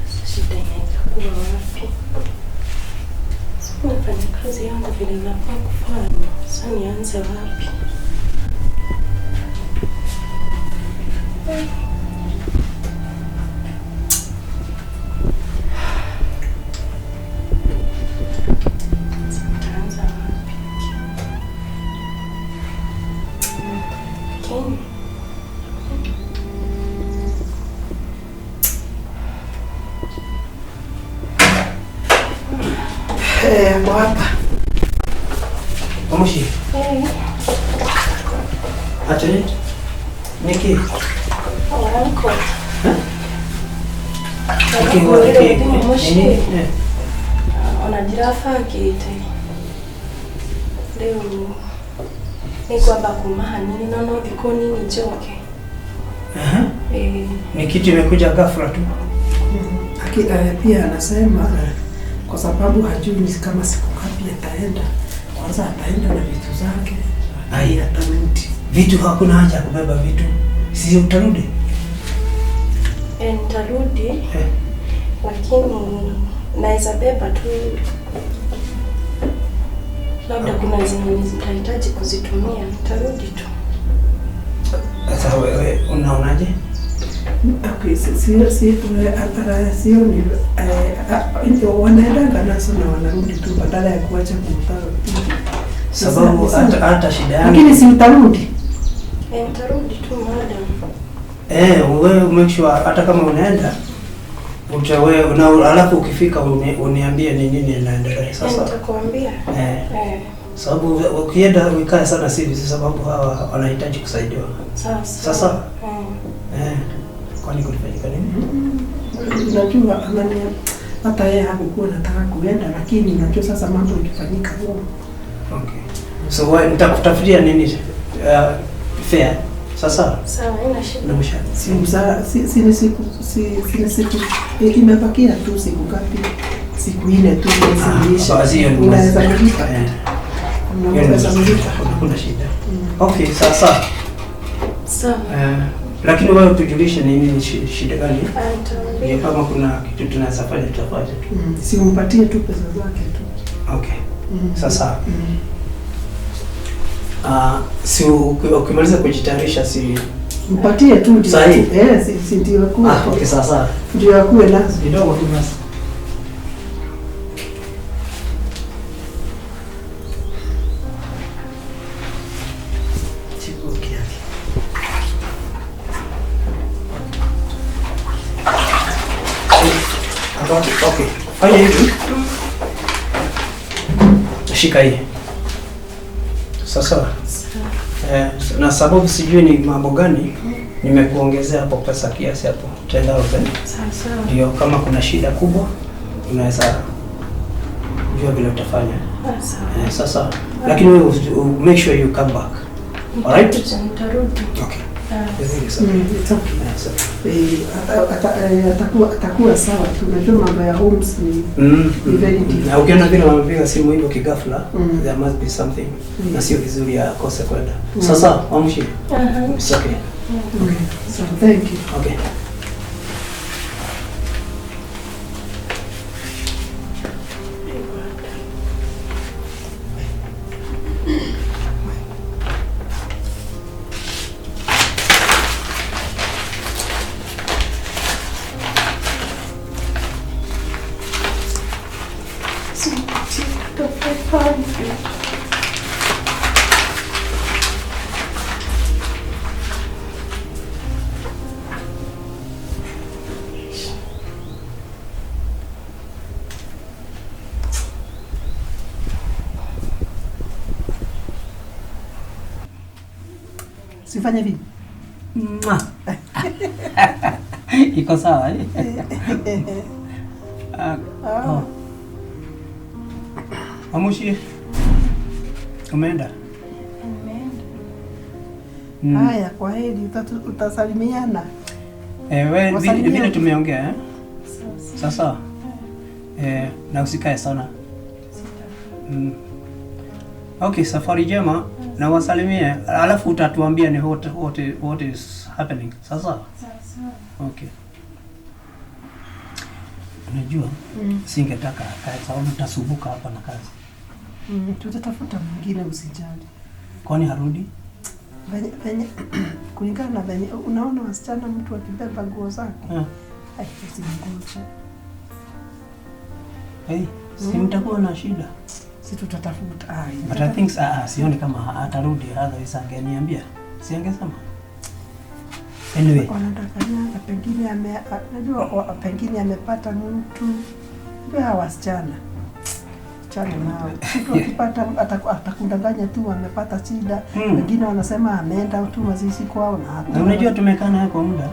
Sasa shida inaweza kuwa wapi? Nafanya kazi yangu vile nafaa kufanya. Sasa nianze wapi? Sasa nitaanza wapi? Lakini Eh, ako hapa. Omushi. Atĩ nĩkĩ? Oh, uncle. Nĩkĩ Nĩkĩ? nĩkĩ? Mũciĩ. Eh. Ona ndirabangĩte rĩu nĩ ngwamba kuma hanini no thikũ nini njoke. Aha. Ĩĩ. Ni kitu imekuja ghafla tu. Pia anasema kwa sababu hajui ni kama siku ngapi ataenda. Kwanza ataenda na vitu zake. Ai. Atarudi. Vitu hakuna haja ya kubeba vitu. Si utarudi? Eh, nitarudi Eh. lakini naweza beba tu, labda kuna zenye nitahitaji kuzitumia, nitarudi tu. Sasa wewe unaonaje? Okay, sio ni wanaendanga nazo na wanarudi tu badala ya kuacha kumtaka. Sababu hata shida yangu. Lakini si utarudi. Eh, nitarudi tu madam. Eh, wewe make sure hata kama unaenda utawe na alafu ukifika uniambie ni nini inaendelea Eh, sasa. nitakuambia. Eh, Eh, sababu ukienda uikae sana si vizuri, sababu hawa wanahitaji kusaidiwa. sawa sawa. Sasa Eh. eh, kwani kulifanyika nini? Unajua anania hata yeye hakukuwa anataka kuenda, lakini unajua sasa mambo ikifanyika huo. Okay. So wewe nitakutafutia nini fare. Sasa Sawa, haina shida. na mshahara. Si msa, si si ni siku si ni siku imebakia tu siku ngapi? Siku 4 tu mwezi Ah, basi hiyo ni mwezi. Unaweza kulipa. Eh, hiyo ni Unaweza mwezi. kulipa. Hakuna shida. Okay, sasa Sawa. Lakini wewe tujulishe ni nini shida gani? Ah, nitawaambia. Ni kama kuna kitu tunaweza fanya tutafanya tu. Si umpatie tu pesa zake tu. Okay. Sasa. Si ukimaliza kujitayarisha si Mpatie tu ndio. Sahi. Eh, si ndio akuwe. Ah, okay, sawa sawa. Ndio akuwe nazo. Kidogo tu basi. Chibuki yake. Okay. Fanya hivi. Shika hii. Sasa na sababu sijui ni mambo gani nimekuongezea hapo pesa kiasi hapo 10,000. Sawa sawa. Ndio kama kuna shida kubwa unaweza jua vile utafanya. Sawa. Sasa lakini wewe make sure you come back. Alright? Nitakuja, nitarudi. Okay. Ah, It's okay. It's okay. So. Atakuwa sawa tu. Unajua mambo ya homes ni ni very difficult. Na ukiona vile wamepiga simu hivyo kighafla, there must be something. Na sio vizuri akose kwenda. Sasa, amshi. Aha. It's okay. Okay. So thank you. Okay. Simpatie kutoka 500. Sifanye vipi? Mwah. Iko sawa eh? Ah, oh. Amushi. Umeenda? Nimeenda. Haya, kwa heri, utasalimiana. Eh, we, vile, Wasalimia. vile tumeongea eh? Sawa sawa. Sasa na usikae sana. Sitakaa. Okay, safari njema na wasalimie, alafu utatuambia ni what is happening. Sasa? Sawa sawa. Okay. Unajua singetaka akae sababu tutasumbuka hapa na kazi. Tutatafuta mwingine, usijali. Kwani harudi? Venye kulingana na venye unaona wasichana, mtu akibeba nguo zake, ai, usimngoje. Hey, si mtakuwa na shida. Si tutatafuta. Ai, But I think sioni kama atarudi, otherwise angeniambia. Si angesema. Anyway, wanadanganyanga, pengine najua pengine amepata mtu. Ndio hawa wasichana chana nao, mtu akipata atakudanganya tu amepata shida. Wengine wanasema ameenda tu mazishi kwao na hakuna. Na unajua tumekaa naye kwa muda.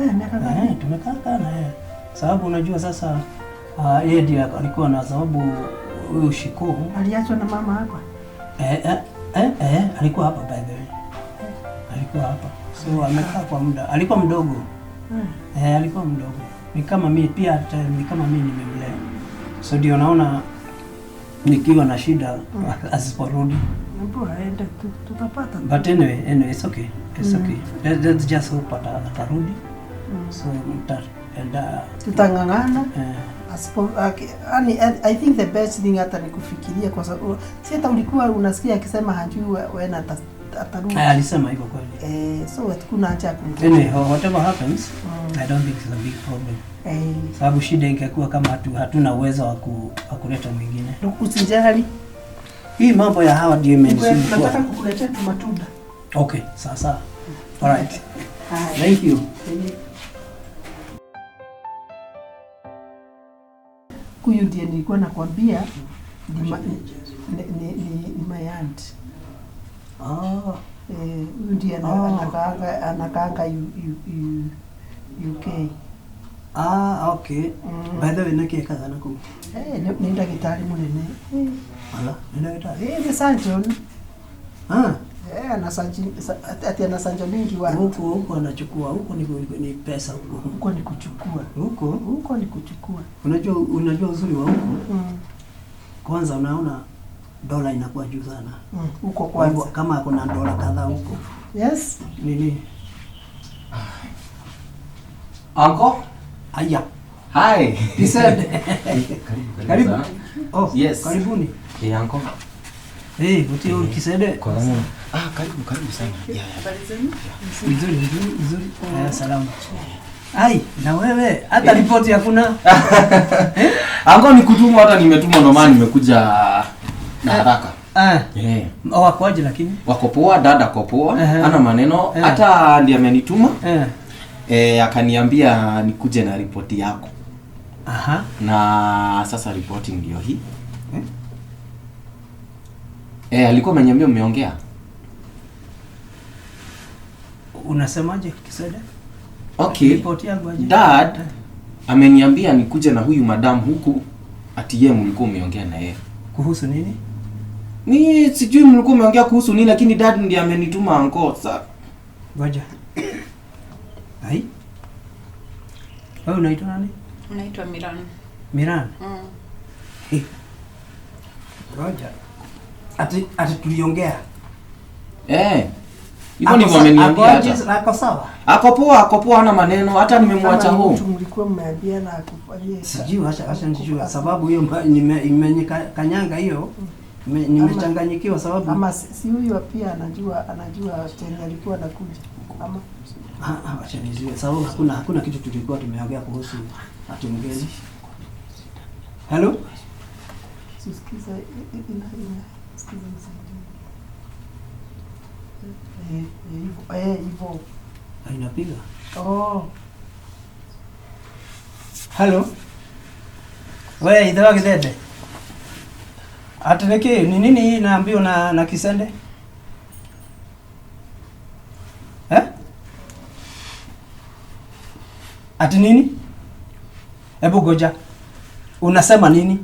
Eh, miaka ngapi? Eh, tumekaa kaa naye. Sababu unajua sasa yeye ndiye alikuwa na sababu huyu Shiku Aliachwa na mama hapa. Eh, alikuwa hapa by the way. Alikuwa hapa. So amekaa kwa muda. Alikuwa mdogo. Eh, alikuwa mdogo. Ni kama mimi pia hata ni kama mimi nimemlea. So ndio naona nikiwa na shida asiporudi. Mbona aende tu, tutapata. But anyway, it's okay. It's okay. Let's just hope atarudi. So mtaenda Tutang'ang'ana. eh, Yani, I think the best thing hata ni kufikiria, kwa sababu si hata ulikuwa unasikia akisema hajui when atarudi. Alisema hivyo kweli. Eh, so hakuna haja ya kumgoja. Anyway, whatever happens, I don't think it's a big problem. Sababu shida ingekuwa kama hatuna uwezo wa kuleta mwingine. Usijali. Hii mambo ya hawa ndio imenisumbua. Nataka kukuletea tu matunda. Okay, sawa sawa. All right. Haya. Thank you. Huyu ndiye nilikuwa nakwambia ni my aunt. Ah, Eh, huyu ndiye anakaanga UK. Ah, okay. By the way, nĩkĩ na kũu? Eh, nĩ ndagĩtarĩ mũnene. Eh, Ala, nĩ ndagĩtarĩ? eh, nĩ surgeon. Ah, Eh, ana ati ana surgeon mingi watu. Huku anachukua, huku ni pesa huku. Huko ni kuchukua. Huku Huko ni kuchukua. unajua uzuri wa huku? Kwanza unaona dola inakuwa juu sana. Huko Kwa hivyo kwanza. kama kuna dola kadhaa huko. Yes. Nini? Uncle? Aya. Hi. He said. Karibu. Oh, Yes. karibuni. Hey, uncle. Eh, hey, utio kisede. Kwa nini? Ah, karibu karibu sana. Yeah. Habari zenu? Nzuri nzuri nzuri. Salama. Ai, na wewe hata ripoti hakuna. Ango nikutumwa, hata nimetumwa ndo maana nimekuja na haraka. Wako aje lakini? Wako poa, dada ako poa, ana maneno, hata ndiye amenituma. Akaniambia nikuje na ripoti yako. Aha. Na sasa ripoti ndio hii. Alikuwa ameniambia mmeongea. Unasemaje Kisada? Okay. Ripoti yangu aje? Dad ameniambia nikuje na huyu madam huku ati yeye mlikuwa mmeongea na yeye. Kuhusu nini? Ni sijui mlikuwa mmeongea kuhusu nini, lakini dad ndiye amenituma anko. Sasa ngoja. Ai. Wewe unaitwa nani? Naitwa Miran. Miran? Hey. Ngoja. Ati tuliongea. Hivyo ndivyo ameniambia hata. Ako sawa. Ako poa, hana maneno, hata nimemwacha home. Mtu mlikuwa mmeambia na akufanyie. Sijui, acha nijue sababu hiyo imenyekanyanga hiyo. Nimechanganyikiwa sababu ama si huyu pia anajua tena alikuwa anakuja. Ama acha nijue sababu hakuna kitu tulikuwa tumeongea kuhusu ati mgeni. Hello? Sikiza ina sikiza msaidie. Hivyo. Inapiga. Oh. Hello. Wewe idhawa Githende. Ati niki ni nini hii naambiwa na Kisende? Ati nini? Hebu goja. Unasema nini?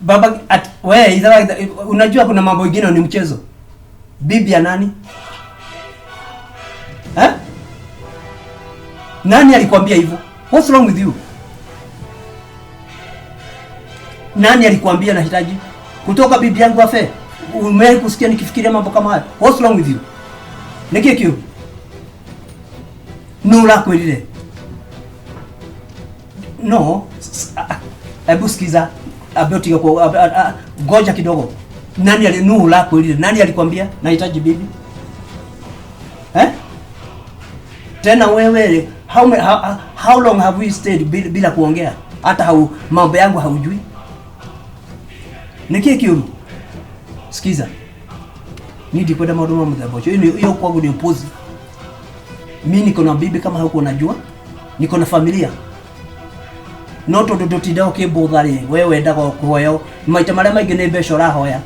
Baba wewe idhawa unajua kuna mambo mengine ni mchezo. Bibi ya nani? Nani alikwambia hivyo? What's wrong with you? Nani alikwambia nahitaji kutoka bibi yangu afe? Umewahi kusikia nikifikiria mambo kama haya? What's wrong with you? Niki kiu. Nula kwelile. No, hebu sikiza. Aboti kwa goja kidogo. Nani alinula kwelile? Nani alikwambia nahitaji bibi? Tena wewe how long have we stayed bila kuongea? Hata mambo yangu haujui. Niki kiu. Sikiza. Nidi kwenda madumo mdhabocho. Hiyo kwangu ni upuzi. Mimi niko na bibi kama huko unajua. Niko na familia. No tondu ndutinda ukimbuthari we wendaga kuhoya maita maria maingi ni mbeca urahoya.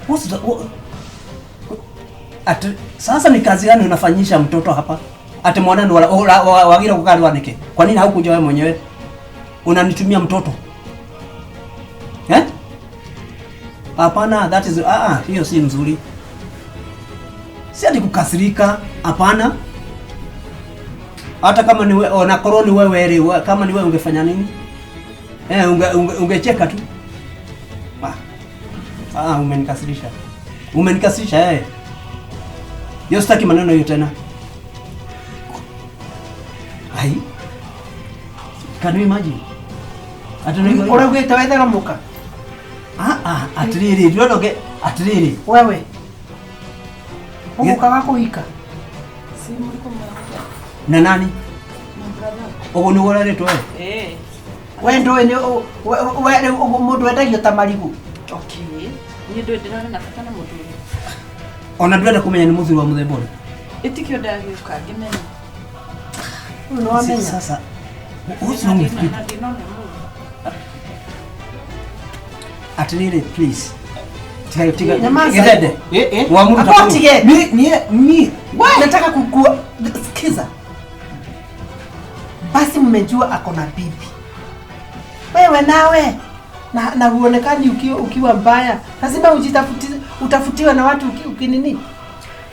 What's the, at sasa ni kazi gani unafanyisha mtoto hapa? Ati mwanani wagira kukarwa niki? Kwa nini haukuja wewe mwenyewe? Unanitumia mtoto. Hapana, that is hiyo si nzuri. Si ati kukasirika, hapana. Hata kama ni wewe na koroni wewe kama ni wewe ungefanya nini? Ungecheka tu. Umenikasirisha. Umenikasirisha. Yo sitaki maneno hiyo tena. Ai. Can you imagine? Uraugite wethera muka. Atiriri, ndionoge atiriri. Wewe. Umuka wako hika. Si mliko mnaongea. Na nani? Na brother. Ogo ni wararetwo we? We ndoe ni we mundu endagio ta marigu. Okay. Ni ndoe ndirona na bata na muthuri. Ona ndwenda kumenya ni muthuri wa muthemba uri. Itikio ndagiuka ngimenya. No wamenya. Sasa what's wrong with people? Atiriri, please. Tiga. Githende. Wamuruta. Mi nataka kukua sikiza. Basi mmejua ako na bibi. Wewe nawe na huonekani ukiwa mbaya. Lazima utafutiwe na watu ukinini.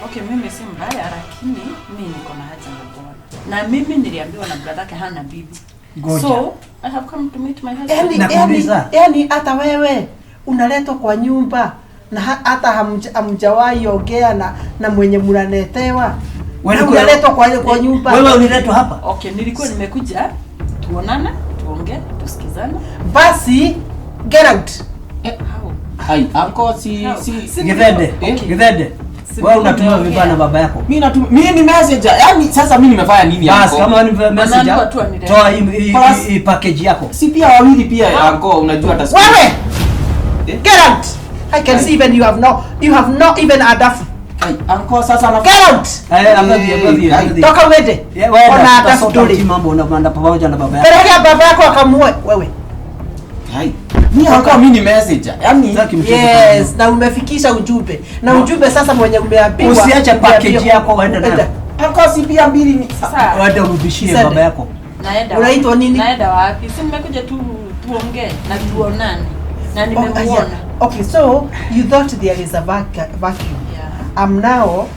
Okay, mimi si mbaya lakini mimi niko na haja na bwana. Na mimi niliambiwa na brother yake hana bibi. Goja. So, I have come to meet my husband. Yani hata wewe unaletwa kwa nyumba na hata hamjawahi ongea na mwenye mnanetewa. Wewe unaletwa kwa nyumba. Wewe uliletwa hapa? Okay, nilikuwa nimekuja tuonane, Tuongee, tusikizane. Basi get out. How? Hai, uncle si si Githende, Githende. Wewe unatumia vibaya na baba yako. Mimi natumia, mimi ni messenger. Yaani sasa mimi nimefanya nini Bas, uncle? kama ni messenger, Anaambiwa tu anirehemu. toa hii package yako. Si pia wawili pia uncle, unajua hata Wewe! Eh? Get out. I can see even you have not even adafu. Ai, uncle sasa na Get out. Eh, ambavyo. Toka uende. Wewe Ona adafu tutasota dole. mambo unapanda pamoja na baba yako. Pelekea baba yako akamuue wewe. Hai. Mimi uncle, mimi ni messenger. Yaani Sitaki mchezo. Yes, na umefikisha ujumbe. Na ujumbe sasa mwenye umeambiwa. Usiache package yako uende nayo. Uncle si pia mbili ni Sasa Waende urudishie Sende. baba yako. naenda. Unaitwa nini? Naenda wapi? Si nimekuja tu tuongee na tuonane. Na Oh, nimemuona. yeah. Okay, so you thought there is a vacuum. Yeah. I'm now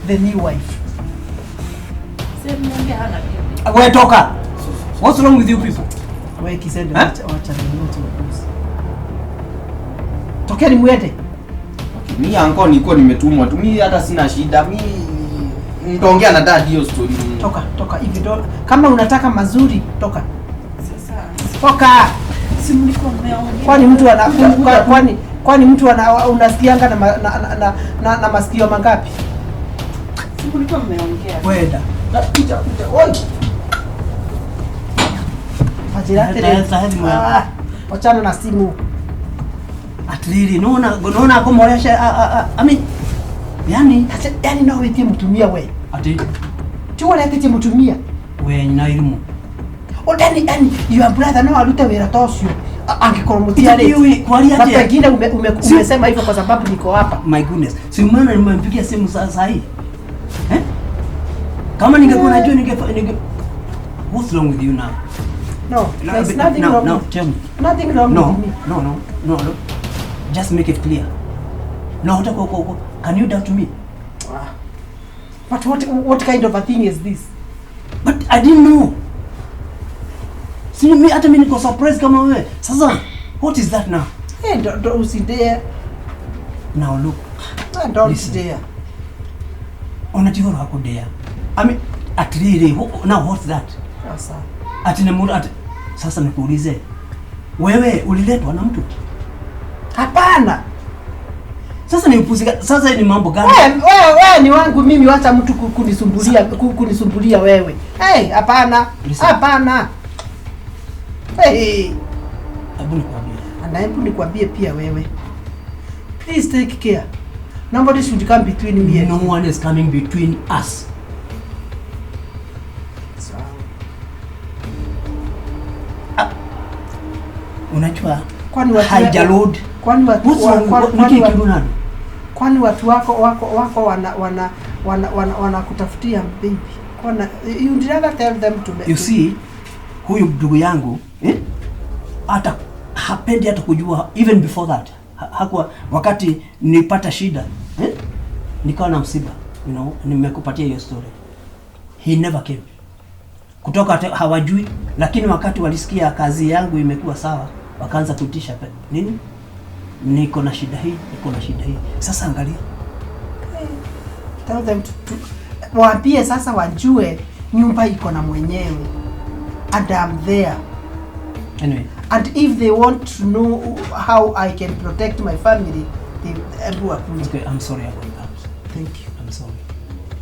the new wife. Si nimeongea hana bibi. Wewe toka. What's wrong with you people? Wewe Kisende, Eh? wacha wacha upuzi. Tokeni muende. Okay, mimi uncle nilikuwa nimetumwa tu. Mimi hata sina shida. Mimi nitaongea na dad hiyo story. Toka, toka hivi do. Kama unataka mazuri, toka. Sasa Toka. si mlikuwa mmeongea. Kwani mtu ana kwani mtu ana unasikianga na masikio mangapi? Si mlikuwa mmeongea. Wewe da. Kuja kuja. Oi. Wachana na simu. Atlili, naona akomoresha I mean yani yani no wetie mtumia we. Ati Chuo lete mtumia. We na elimu. O yani your brother no arute wira tocio. Angikorwo mutiarĩtie. Kwaria Na atia? pengine umesema hivyo kwa sababu niko hapa. My goodness. Si umeona nimempigia simu saa hii? Eh? Kama ningekuwa najua ninge What's wrong with you now? No, there's nothing wrong. No, tell me. Nothing wrong no, with me. No. Just make it clear. No, can you doubt me? But what kind of a thing is this? But I didn't know. See me, hata mimi niko surprised kama wewe. Sasa, what is that now? Hey, don't dare. Now look. Don't dare. Unajua hako dare. I mean, at really, now what's that? Sasa. Ati na mtu sasa nikuulize. Wewe uliletwa na mtu? Hapana. Sasa ni upuzi, sasa ni mambo gani? Wewe ni wangu mimi, wacha mtu kunisumbulia kunisumbulia wewe. Hey, hapana. Hapana. Hey. Hebu nikwambie. Na hebu nikwambie pia wewe. Please take care. Nobody should come between me and no you. One is coming between us. So. Unajua kwani watu haijalod. Kwani watu kwani watu wako wana kutafutia baby. Kwani you rather tell them to You see, huyu ndugu yangu hata hapendi hata kujua even before that. Hakuwa wakati nilipata shida, nikawa na msiba, you know, nimekupatia hiyo story. He never came. Kutoka hawajui, lakini wakati walisikia kazi yangu imekuwa sawa, wakaanza kuitisha nini? Niko na shida hii, niko na shida hii. Sasa angalia. Tell them to waambie sasa wajue nyumba iko na mwenyewe. And I'm there. Anyway. And if they want to know how I can protect my family, they will. Okay, I'm sorry about that. Thank you. I'm sorry.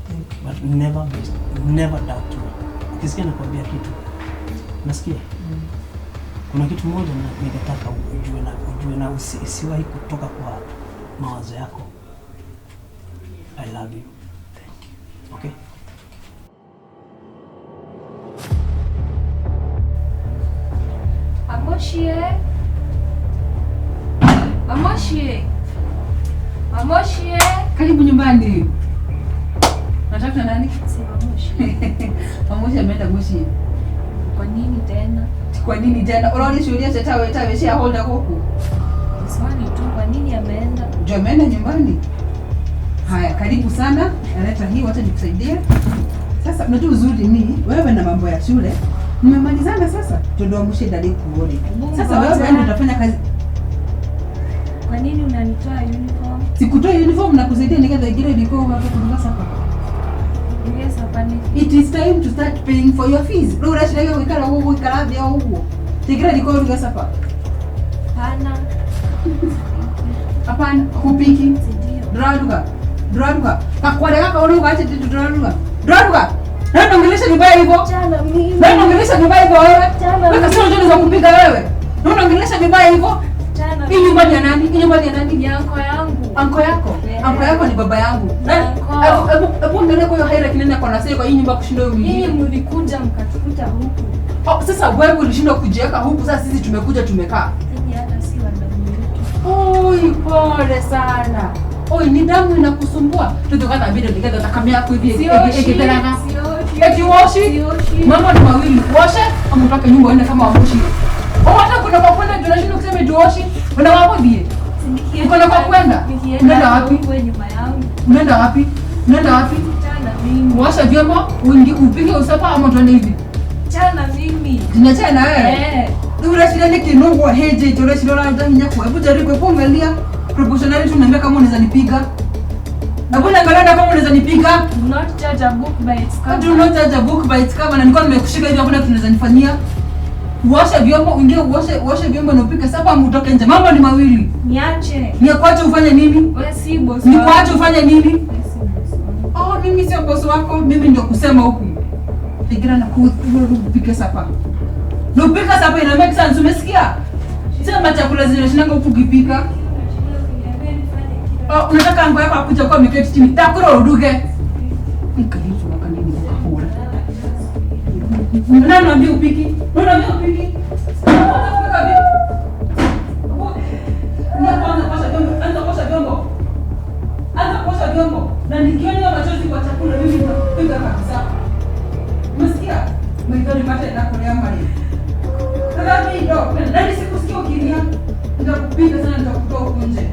Thank you. But never doubt me. Ukisikia nakwambia kitu. Nasikia? Kuna kitu moja ningetaka ujue na usiwahi kutoka kwa mawazo yako. I love you. Thank you. Okay? Amoshie. Amoshie. Amoshie. Karibu nyumbani. Unatafuta nani? Si Amoshie. Amoshie ameenda Moshi. Kwa nini tena? Kwa nini tena? Unaona shuhudia tata wewe shareholder huku. Swali tu, kwa nini ameenda? Ndio ameenda nyumbani. Haya, karibu sana. Naleta hii, wacha nikusaidie. Sasa unajua uzuri ni wewe na mambo ya shule mmemalizana sasa. Ndio Amoshie ndani kuone. Sasa wewe ndio utafanya kazi. Kwa nini unanitoa uniform? Sikutoa uniform na kusaidia nikaza ingine ilikuwa hapa kwa sasa. It is time to start paying for your fees. Rora shirega wikara huko wikara vya huko. Tigira jiko uruge sapa. Hapana. Hapana, hupiki. Ndio. Nduraruga. Nduraruga. Kakwarega kaona ugache nduraruga. Nduraruga. Nani unaongelesha vibaya hivyo? Jana mimi. Nani unaongelesha vibaya hivyo wewe? Jana Wewe kasema unajua unaweza kupiga wewe. Nani unaongelesha vibaya hivyo? Jana. Hii nyumba ni ya nani? Hii nyumba ni ya nani? Ni anko yangu. Anko yako? Yeah. Anko yako ni baba yangu. Nani? Anko. Hebu angalia kwa hiyo hierarchy nani ako na say kwa hii nyumba kushinda huyu Nyinyi mwingine. mlikuja mkatukuta huku. Oh, sasa wewe ulishindwa kujiweka huku, sasa sisi tumekuja tumekaa. Nyinyi hata si wa damu yetu. Oi, pole sana. Oi, ni damu inakusumbua. Tutukata bila nikaza takamia yako hivi Sioshi. ekiteranga. Sioshi. Eti woshi? Sioshi. Mambo ni mawili, uoshe ama utoke nyumba uende kama wamoshi. Oh, hata kuna kwa kwenda tunashindwa kusema eti uoshi. Una wapo die? Uko na kwa kwenda? Nikienda Unaenda wapi? huko nyuma yangu. Unaenda wapi? Unaenda wapi? Chana mimi. Uoshe vyombo, uingi upike usafa ama tuende hivi. Chana mimi. Tunachana na wewe. Eh. Urashira ni kinungu heje urashira na hinya kwa. Hebu jaribu hebu angalia proportionality unaniambia kama unaweza nipiga. Na mbona angalia na kama unaweza nipiga? Do not judge a book by its cover. Do not judge a book by its cover. Na nilikuwa nimekushika hivi hakuna kitu unaweza nifanyia. Uoshe vyombo, uingie uoshe vyombo na upike sapa ama utoke nje. Mambo ni mawili. Niache. Nikuache ufanye nini? Wewe si boss wangu. Nikuache ufanye nini? Wewe si boss wangu. Oh, mimi sio boss wako, mimi ndio kusema huku. Fikiria na kupika sapa. Na upika sapa ina make sense, umesikia? Sema chakula zinashinanga huku ukipika. Oh, unataka ango yako akuja kwa ameketi chini. Takura uruge. Nikalifu wakanini ukahura. Nani anambia upiki? Nani anambia upiki? Unataka kupika vipi? Ndio kwanza kosha vyombo, anza kosha vyombo. Anza kuosha vyombo. Na nikiona machozi kwa chakula mimi nitakupiga kabisa. Umesikia? Mimi nipate na kulea mali. Sasa mimi ndo, nani sikusikia ukilia? Nitakupiga sana, nitakutoa huku nje.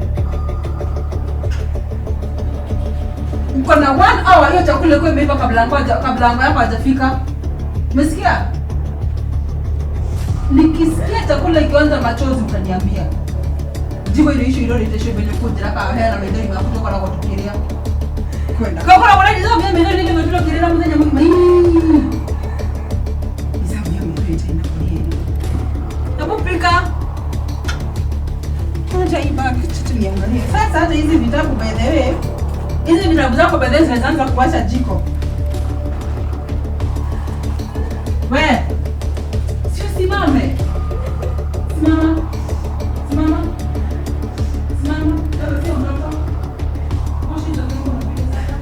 Uko na 1 hour hiyo chakula iko imeiva kabla ango yako hajafika. Umesikia? Nikisikia chakula ikianza machozi utaniambia. Jibu ile issue ile ile venye kujira ka hela maithori maku tukoragwo tukiria. Kwenda. Kwa kuna wale hizo mimi ndio nile mtu kirira muthenya mugima. Izamu ya mtu ina kulia. Hebu pika. Acha hii bag kitu niangalie. Sasa hata hizi vitabu by the way, hizi vitabu zako by the way zinaanza kuwasha jiko. We, sio simame. Simama. Simama. Simama. Wewe sio mtoto. Moshi ndio Mungu anapiga sasa.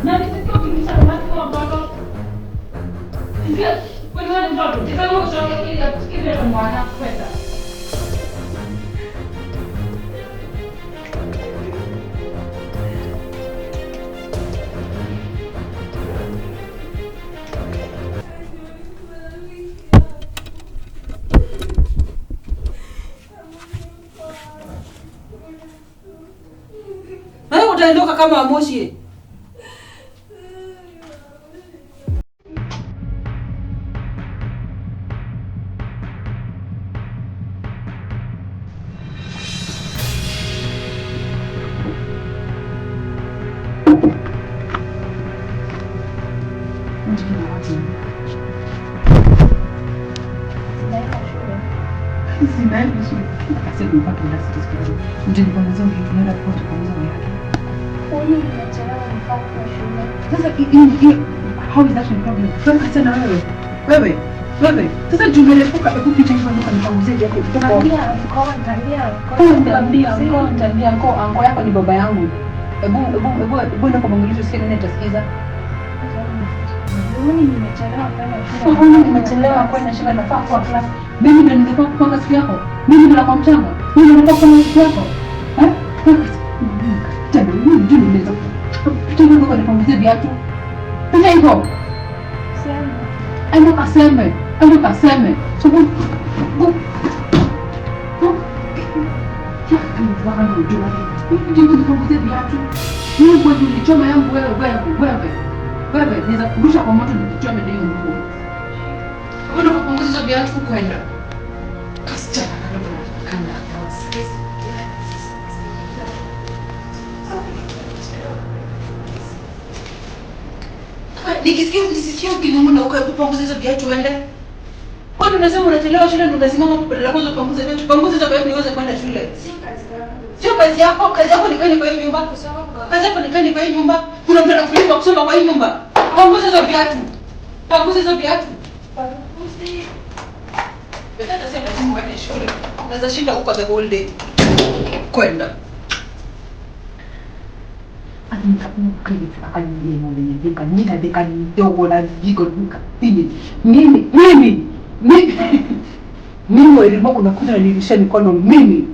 Nani sio kilisha mtu wa mtoto? Ndio, wewe ni mtoto. Ndio ushauri ili akusikize mwana kwenda. Utaondoka kama moshi. How is that a problem? Sasa na wewe. Wewe, wewe. Sasa tumelepuka hebu pita hivyo ndio nipanguzie japo kutoka. Niambia anko, niambia anko, anko yako ni baba yangu. Hebu hebu hebu hebu ndio kumwangalia usikie nani atasikiza. Mimi nimechelewa kwenda shule. Mimi nimechelewa kwenda shule nafaa kuwa class. Mimi ndio ningekuwa kupanga siku yako. Mimi ndio nakuwa mchanga. Mimi ndio nakuwa kupanga siku yako. Eh? Tena mimi ndio nimeweza. Pita hivyo ndio nipanguzie viatu. Pita hivyo. Endo kaseme, endo kaseme. So go, go, go. Nilichoma yangu wewe, wewe, wewe. Wewe, naweza kurusha kwa moto nikuchome na hiyo nguo. Wewe ndio kupunguza hizo viatu kwenda. Kasichana kana. Nikisikia nisisikie ukinung'una huko, hebu panguza hizo viatu uende. Kwani unasema unachelewa shule ndio unasimama hapo badala kwanza upanguze viatu. Panguza hizo viatu niweze kwenda shule. Sio kazi yako, kazi yako ni kwenda kwa hii nyumba. Kazi yako ni kwenda kwa hii nyumba. Kuna mtu anakulipa kusoma kwa hii nyumba. Panguza hizo viatu. Panguza hizo viatu. Hata sasa lazima uende shule. Unaweza shinda huko the whole day. Kwenda. Mimi Wairimu unakuja unanirudishia mikono mimi.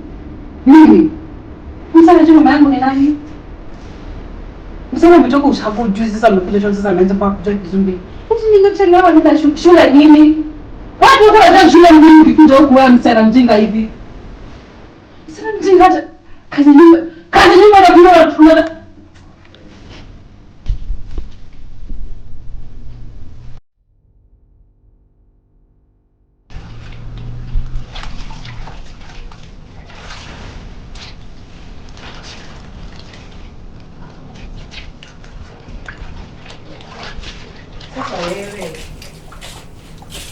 Mimi. Msa anajua mama yangu ni nani? Msa ametoka ushago juzi, sasa amekuja shule, sasa ameanza mpaka kujua Kizungu. Eti ningechelewa nenda shule nini? Watu wako wanataka shule nini ukikuja huku wewe msichana mjinga hivi? Msichana mjinga hata kazi nyumba, kazi nyumba na kuna Sasa wewe.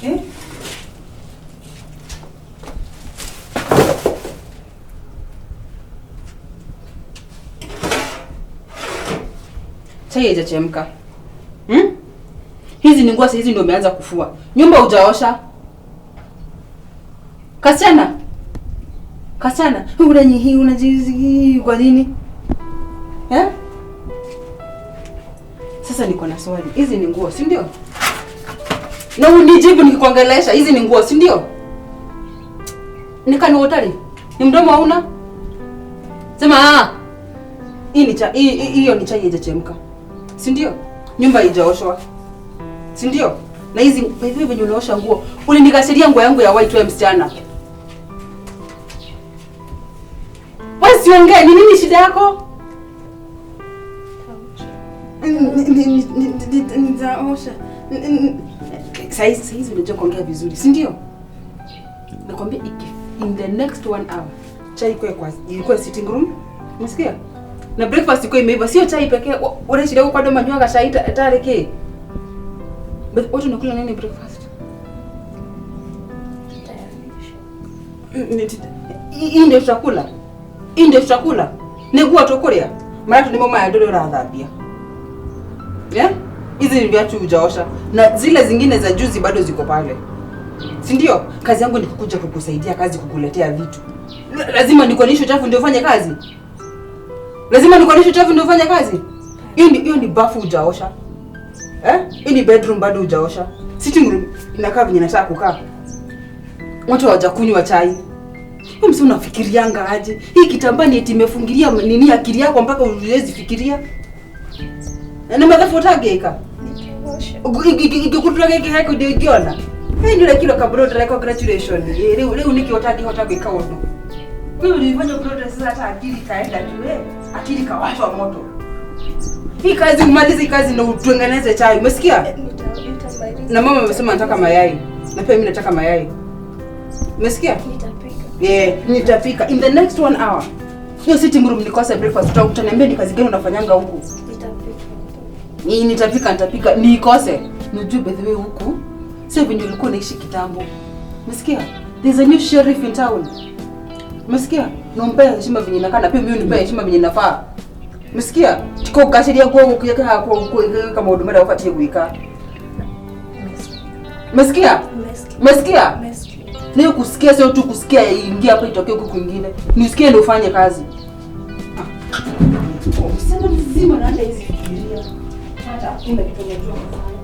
Eh? Chai haijachemka. Hmm? Hizi ni nguo hizi ndio umeanza kufua. Nyumba hujaosha. Kasichana. Kasichana, unanyihi unajizi kwa nini? Eh? Sasa niko na swali. Hizi ni nguo, si ndio? Na unijibu nikikuongelesha, hizi ni nguo, si ndio? Nikani hotari. Ni mdomo hauna? Sema ah. Hii ni cha hiyo ni chai haijachemka. Si ndio? Nyumba haijaoshwa. Si ndio? Na hizi hivi venye unaosha nguo, ulinikashiria nguo yangu ya white wewe msichana. Wewe siongee, ni nini shida yako? Nitaosha. Saizi unajua kuongea vizuri, si ndio? Nakwambia in the next 1 hour chai ikuwe sitting room. Unasikia? Na breakfast iko imeiva, sio chai pekee. Unashida kwa doma nywaga chai tareke. But watu nakula nini breakfast? Hii ndio chakula. Hii ndio chakula. Niguo tukuria. Mara tu ni mama ya dole rathambia. Yeah? Hizi ni viatu hujaosha na zile zingine za juzi bado ziko pale. Si ndio? Kazi yangu ni kukuja kukusaidia kazi, kukuletea vitu. Lazima nikuonyeshe uchafu ndio ufanye kazi. Lazima nikuonyeshe uchafu ndio ufanye kazi. Hiyo ni bafu hujaosha. Eh? Hii ni bedroom bado hujaosha. Sitting room inakaa venye nataka kukaa. Watu hawajakunywa chai. Wewe msi unafikirianga aje? Hii kitambaa ni eti imefungilia nini akili yako mpaka uwezi fikiria? Na madhafu utageka. Igikutura geke hako ndio igiona. Hii ndio kilo kabro ndira congratulation. Leo niki otagi hotageka ondo. Wewe ulifanya progress sasa hata akili kaenda tu eh. Akili kawashwa moto. Hii kazi umalize kazi na utengeneze chai. Umesikia? Na mama amesema nataka mayai. Na pia mimi nataka mayai. Umesikia? Nitapika. Yeah, nitapika in the next 1 hour. Hiyo sitting room nikose breakfast. Utaniambia ni kazi gani unafanyanga huku? Nitapika. Nitapika nikose. Nijue by the way huku sio vile ulikuwa unaishi kitambo. Umesikia? There's a new sheriff in town. Umesikia? Nompe heshima venye inakaa na pia mimi unipe heshima venye inafaa. Umesikia? Tiko gashiria kwa kuyeka kwa kama huduma ya wafatie kuika. Umesikia? Umesikia? Leo kusikia sio tu kusikia ingia hapa itokee huku kwingine. Nisikie ndio ufanye kazi. Msichana mzima na hata hizi fikiria. Hata hakuna kitu unajua kufanya.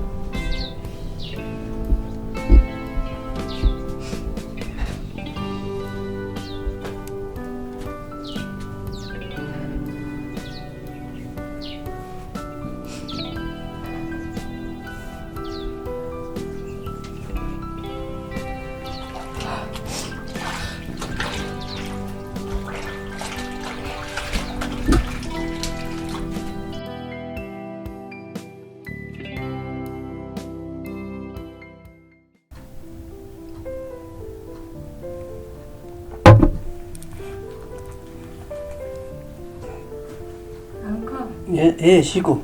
Eh, Shiko.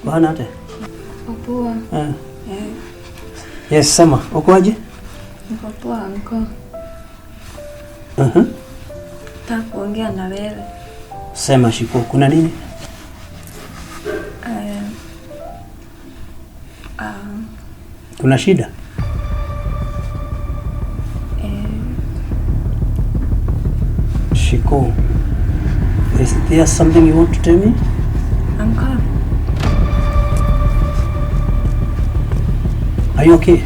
Bwana ate. Niko poa. Eh. Yes, sema, uko aje? Niko poa uncle. Nataka kuongea na wewe. Sema Shiko, kuna nini? Kuna shida? Shiko, is there something you want to tell me? Uncle. Are you okay?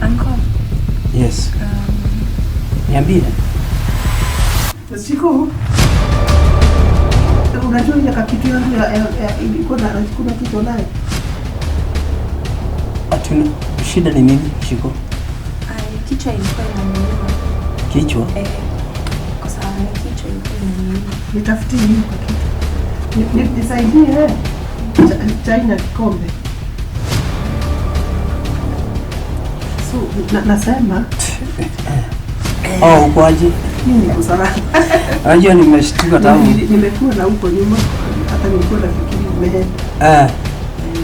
Uncle. Yes. Niambie. Shiko, unajua ile kakitu yangu ya ilikuwa na kuna kitu naye. Atuna shida ni nini Shiko? Kichwa ilikuwa inaniuma. Kichwa? Kwa sababu kichwa ilikuwa inaniuma. Nitafutie nini kwa kichwa? Nisaidie chai na kikombe. So, nasema Oh, uko aje? Mimi niko salama. Unajua nimeshtuka tangu. Nimekuwa na huko nyuma hata nilikuwa nafikiri umeenda.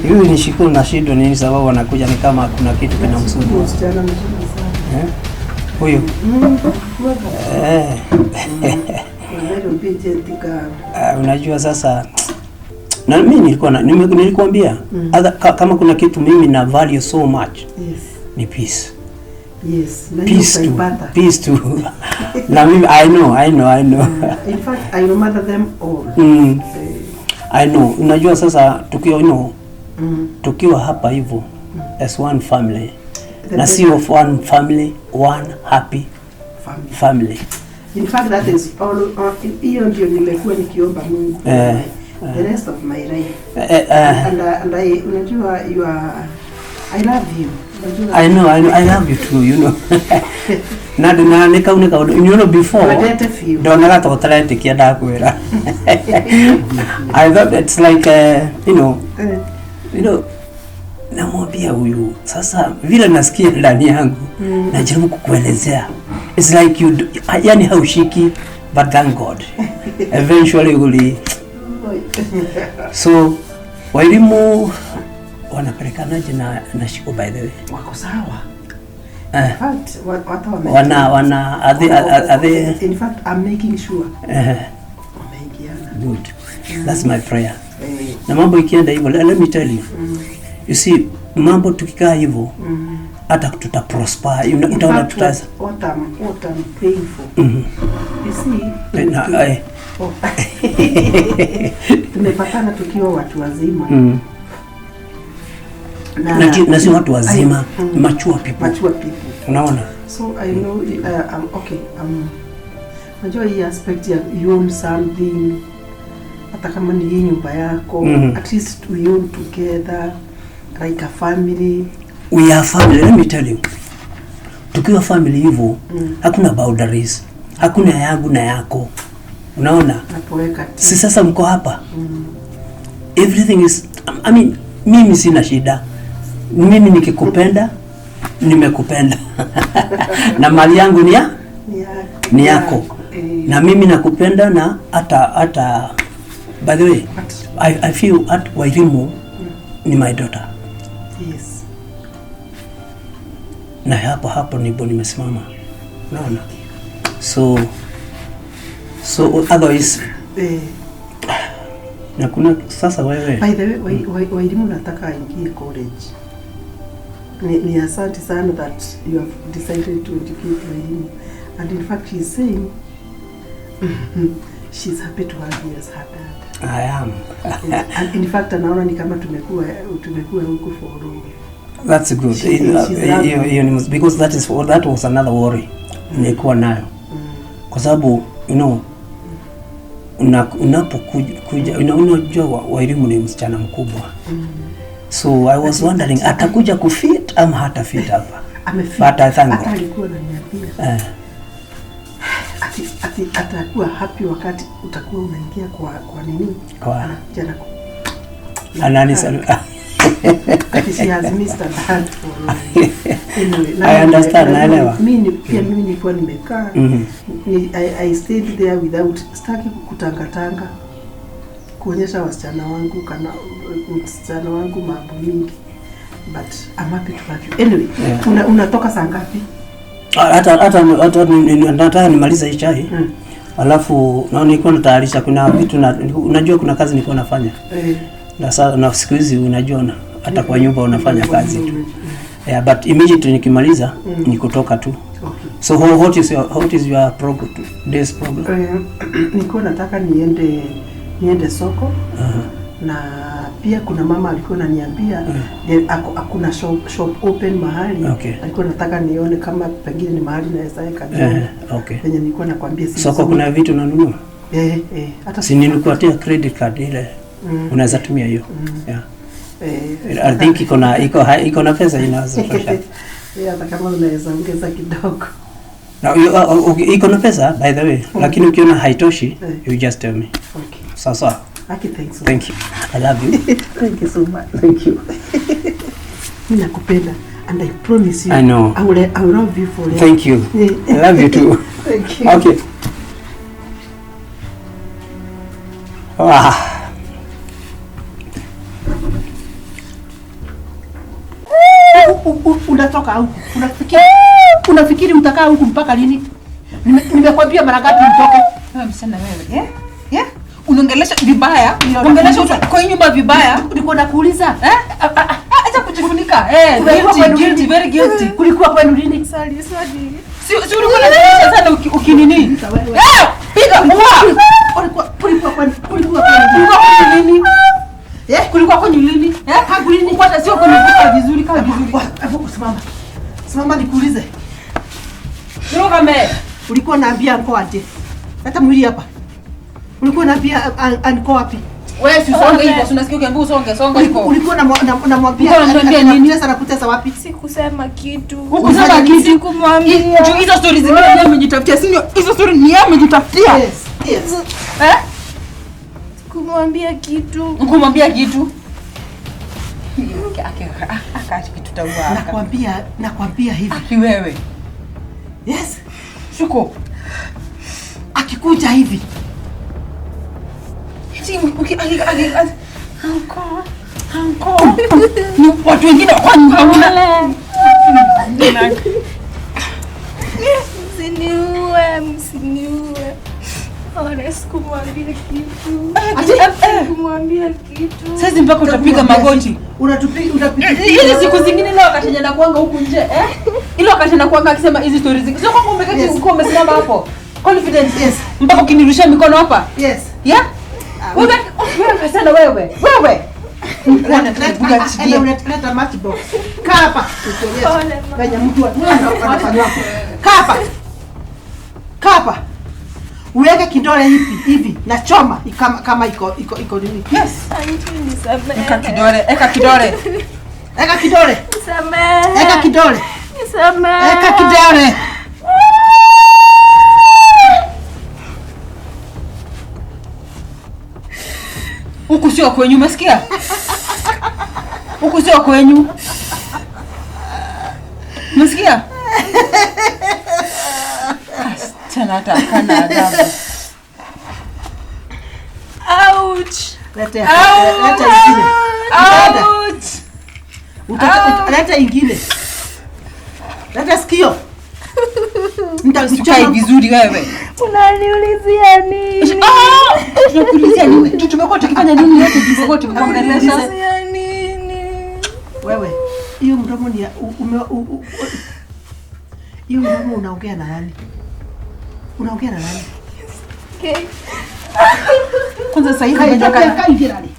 Huyu ni Shiko na shida nini sababu anakuja ni kama kuna kitu kinamsumbua. Msichana mzuri sana. Huyu. Unajua sasa na mimi nilikuwa nilikuambia kama kuna kitu mimi na value so much. Yes. Ni peace. Yes, na peace to, peace to. Na mimi I know. In fact, I remember them all. I know. Unajua sasa tukiwa tukiwa hapa hivyo as one family. Na sio one family, one happy family. In fact, that is all. Hiyo ndio nimekuwa nikiomba Mungu. The rest of my life. And I, unajua you are, I love you. I know, I love you too, you know. Na nika you know before. Ndona to talented ndakwira. I thought it's like you know namwambia huyu sasa vile nasikia ndani yangu najaribu kukuelezea. It's like you, yani haushiki, but thank God. Eventually uli. So walimu wanapelekanaje na Shiko by the way? Wako sawa. In fact, wana are they in fact I'm making sure. Wameingiana. Good. That's my prayer. Na mambo ikienda hivyo, let me tell you. You see, mambo tukikaa hivyo hata tuta prosper. Utaona tutaza. What I'm praying for. You see, tumepatana tukiwa watu wazima. Na si watu wazima, mature people. Mature people. Unaona? So I know okay, unajua hii aspect ya you own something hata kama ni hii nyumba yako, at least we own together like a family. We are family, let me tell you. Tukiwa family hivyo, hakuna boundaries. Hakuna yangu na yako. Unaona? Si sasa mko hapa. Everything is, I mean, mimi sina shida. Mimi nikikupenda, nimekupenda. Na mali yangu ni ya? Ni yako. Na mimi nakupenda na hata by the way, I feel at Wairimu ni my daughter. Yes. Na hapo ndipo nimesimama. Unaona? So otherwise na kuna sasa wewe. By the way, Wairimu nataka aingie college. Ni asante sana that you have decided to educate Wairimu. And in fact she's saying she's happy to have you as her dad. I am. And in fact anaona ni kama tumekuwa huko for long. That's good. Because that was another worry nilikuwa nayo. Kwa sababu you know unapokuja unajua Wairimu ni msichana mkubwa. So I was wondering atakuja kufit ama hatafit hapa. But I thank God. Alikuwa ananiambia. Ati atakuwa happy wakati utakuwa unaingia kwa nini? Kwa jana. Anani Ati she has missed a lot for anyway, I understand, naelewa. Mimi pia mimi nilikuwa nimekaa. I stayed there without staki kutangatanga. Kuonyesha wasichana wangu kana msichana wangu mambo mingi, but I'm happy to have you. Anyway, Yeah. unatoka saa ngapi? Hata nataka nimalize hii chai. Alafu naona nilikuwa natayarisha, kuna vitu na, unajua kuna kazi nilikuwa nafanya. Na sasa na siku hizi unajua na hata kwa nyumba unafanya kazi tu. Yeah, but immediately nikimaliza ni kutoka tu. Okay. So what is your program, today's program? Nilikuwa nataka niende soko na pia kuna mama alikuwa ananiambia hakuna shop open mahali. Alikuwa nataka nione kama pengine ni mahali naweza weka drone. Venye nilikuwa nakwambia si Soko vizuri. kuna vitu unanunua? Eh, hata Si nilikupatia credit card ile. Unaweza tumia hiyo. Yeah. I think iko na pesa inaweza tosha. Hata kama unaweza ongeza kidogo. Na iko na pesa by the way, lakini ukiona haitoshi, you just tell me. Okay. Sawa sawa. Aki, thanks so Thank you. I love you. Thank you so much. Thank you. Mimi nakupenda and I promise you I know. I will love you forever. Thank you. I love you too. Thank you. Okay. Ah. Unatoka huku unafikiri utakaa huku mpaka lini? Nimekwambia mara ngapi utoke? Wewe msichana wewe, eh? Yeah? Unaongelesha vibaya, unaongelesha kwa hii nyumba vibaya. Nilikuwa nakuuliza. Eh? Acha kujifunika. Eh, Kulikuwa guilty, kwenu guilty, lini? very guilty. Kulikuwa kwenu lini? Sorry, sorry. Si ulikuwa unajificha sana ukinini? Wewe. Eh, piga ua. Kulikuwa kwenu lini? Kulikuwa kwenu lini? Eh? Kulikuwa kwenu lini? Eh? Tangu lini? Kwanza sio kunivuta vizuri kama vizuri. Hebu simama. Simama nikuulize. Ruka me. Ulikuwa unaambia anko aje? Hata mwili hapa. Ulikuwa unaambia anko wapi? Wewe si usonge hivyo, si unasikia ukiambiwa usonge, songa hivyo. Ulikuwa unamwambia Ulikuwa unamwambia nini? anakutesa na kutesa wapi? Sikusema kitu. Hukusema kitu. Sikumwambia. Juu hizo stories zingine yeye amejitafutia, si ndio? Hizo story ni yeye amejitafutia. Yes. Eh? Sikumwambia kitu. Hukumwambia kitu. Aka kitu taua. Nakwambia hivi. Aki wewe. Yes. Shuko. Akikuja hivi. Si uki aki aki anko. Anko. Ni watu wengine kwani hauna. Msiniue, msiniue. Ole, sikumwambia kitu. Sikumwambia kitu. Sasa mpaka utapiga magoti. Unatupiga utapiga. Hizi siku zingine leo wakati anakuanga huku nje, eh? Ile wakati anakuanga akisema hizi stories zingine. Sio kwamba umeketi uko umesimama hapo. Confidence. Yes. Mpaka ukinirushia mikono hapa. Yes. Yeah? Wewe wewe sana wewe. Wewe. Leta matchbox. Kaa hapa. Pole, mama. Venye mtu anafanywa. Kaa hapa. Kaa hapa. Uweke kidole hivi hivi na choma kama iko nini? Yes. Auntie, nisamehe. Eka kidole, eka kidole. Eka kidole. Nisamehe. Eka kidole. Nisamehe. Eka kidole. Huku sio kwenyu, umesikia? Huku sio kwenyu. Umesikia? Tena hata akana adabu. Ouch. Leta leta ingine. Ouch! Leta ingine. Leta sikio. Ukae Nitakuchoma vizuri wewe. Unaniulizia nini? Ah! Tunakuulizia nini? Tumekuwa tukifanya nini yote tumekuwa tukikuongelesha. Unaniulizia nini? Wewe, hiyo mdomo ni ya- u- ume u- u- hiyo mdomo unaongea na nani? Unaongea na nani? Okay. Kwanza sasa hivi Kai, umetoka kai, kai, kai.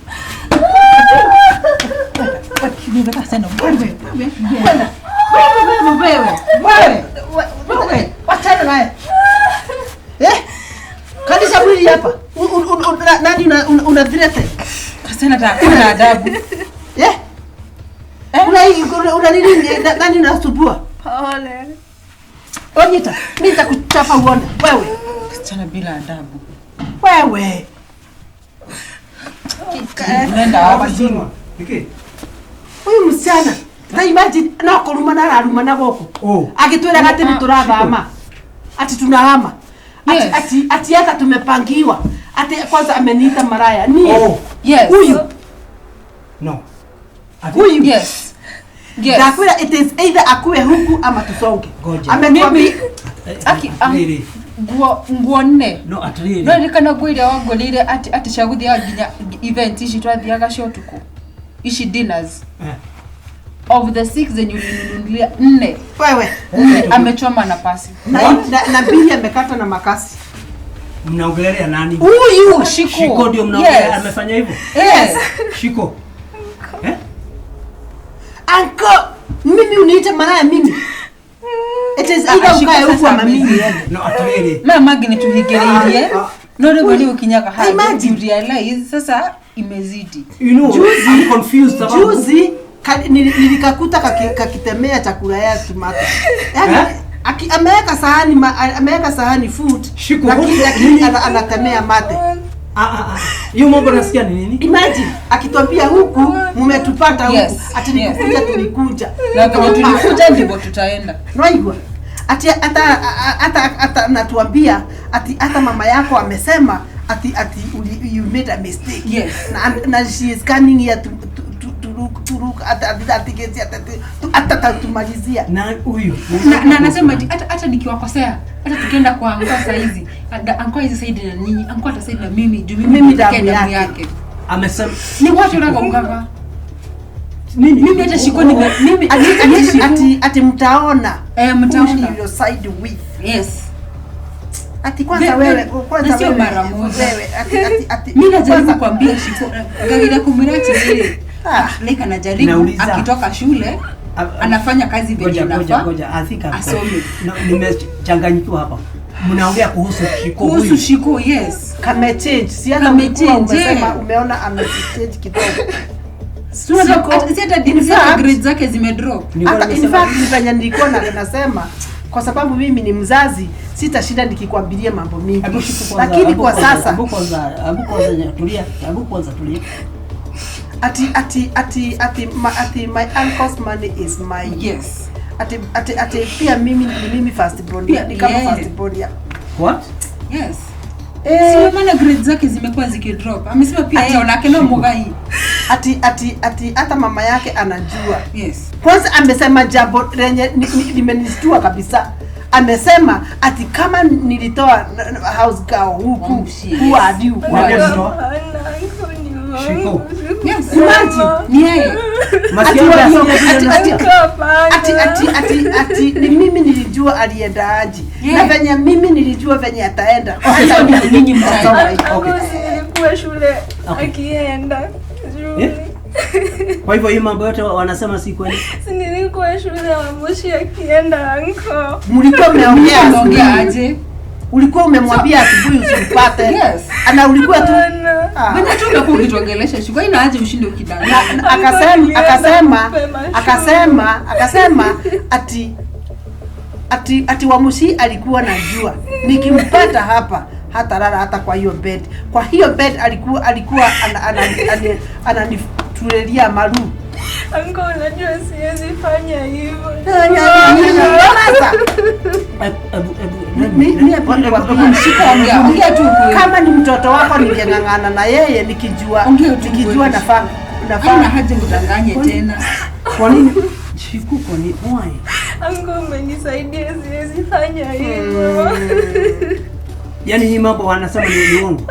Nimekaa sana wewe. Wewe. Wewe wewe wewe. Wewe, wachana naye. Eh? Kalisha mwili hapa. Nani una threaten? Kasema hata adabu. Eh? Una nini nani unasumbua? Pole. Onyita, mimi nitakuchapa uone. Wewe. Msichana bila adabu. Wewe. Unaenda wapi? Niki? Huyu msichana. Ta imagine no kurumana ararumana gũkũ. Oh. Agĩtwĩraga atĩ nĩ tũrathama. Ati tunahama. Ati Yes. ati hata tumepangiwa. Ati kwanza ameniita maraya. Ni. Oh. Yes. Huyu. No. Huyu. Yes. Yes. Ndakwira it is either akue huku ama tusonge. Ngoja. Ametuambia Aki, Really? nguo nne. No, at really. No ririkana nguo iria wangũrĩire atĩ cia gũthiaga nginya event ici twathiaga cia ũtukũ. Ici dinners. Eh. Of the 6 zenye ulininunulia 4. wewe 4 amechoma na pasi. na mbili amekata na makasi. Mnaongelea nani? Huyu Shiko. Shiko ndio mnaongelea Yes. amefanya hivyo? Yes. Shiko. Eh? Anko, mimi uniite maraya mimi. It is either Shiko ukae huku sasa ama mimi niende. No, at really. Maya mangĩ nĩ tũhingĩrĩirie. No rĩmwe nĩ ũkinyaga handũ Imagine. you realize sasa imezidi. You know, I'm confused sababu. Juzi nilikakuta kakitemea chakula ya tomato. Yaani Eh? ameweka sahani food Shiko, lakini nini? anatemea mate. Hiyo mambo nasikia ni nini? Imagine akituambia huku mmetupata huku Yes, ati nikuja tulikuja. Na kwenye tulikuja ndivyo tutaenda. Unaigua? Ati hata natuambia ati hata mama yako amesema ati you made a mistake. Yes. Na she is coming here to look at ati tumalizia. Na huyu. Na anasema ati hata nikiwakosea, hata tukienda kwa anko saa hizi, anko hizi saidi na ninyi, anko atasaidi na mimi, juu mimi damu damu yake. yake. Amesema Ni watu wanataka nini? Mimi hata Shiko ni mimi Ati mtaona. Mtaona. Who you side with. Yes. Ati kwanza wewe, kwanza sio wewe. mara moja. Wewe ati Mimi najaribu kuambia Shiko ngagire kumwira ati like anajaribu akitoka shule anafanya kazi venye inafaa. Ngoja, I think asome. No, nimechanganyikiwa hapa. Mnaongea kuhusu Shiko huyu. Kuhusu Shiko, yes. Kame change. Si hata umesema umeona ame change kidogo. Si hata grades zake zimedrop. Hata in fact nifanya nilikuwa nasema kwa sababu mimi ni mzazi sitashinda nikikwambilia mambo mingi. Lakini kwa sasa hebu kwanza tulia. Ati my uncle's money is my. Yes. Ati pia mimi ni mimi first born. Ni kama first born. What? Yes. Sio maana grades zake zimekuwa zikidrop. Amesema pia yeye onake no mugai. Ati hata mama yake anajua. Yes. Kwanza amesema jambo lenye limenishtua kabisa. Amesema ati kama nilitoa house girl huku, who are you? Shiko. Yes. Imagine. Ni yeye. Ati ni mimi nilijua alienda aje. Na venye mimi nilijua venye ataenda. Ninyi mtaenda. Okay. Nilikuwa shule akienda. Kwa hivyo hii mambo yote wanasema si kweli. Si nilikuwa shule wa Moshi akienda anko. Mlikuwa mmeongea aje? Ulikuwa umemwambia asubuhi usimpate. Yes. Ana ulikuwa tu Mbona tu umekuwa ukituongelesha Shiko ina aje ushinde ukidanganya. Akasema ati Wamushi alikuwa najua nikimpata hapa hata lala hata kwa hiyo bed. Kwa hiyo bed alikuwa ananitulelia maru. Anko unajua siwezi fanya hivyo. Sasa Ongea tu kama ni mtoto wako ningeng'ang'ana na yeye nikijua nafaa Haina haja kudanganye tena. Kwa nini Shiko kwa nini why? Anko umenisaidia siwezi fanya hivyo. Yaani hii mambo wanasema ni uongo.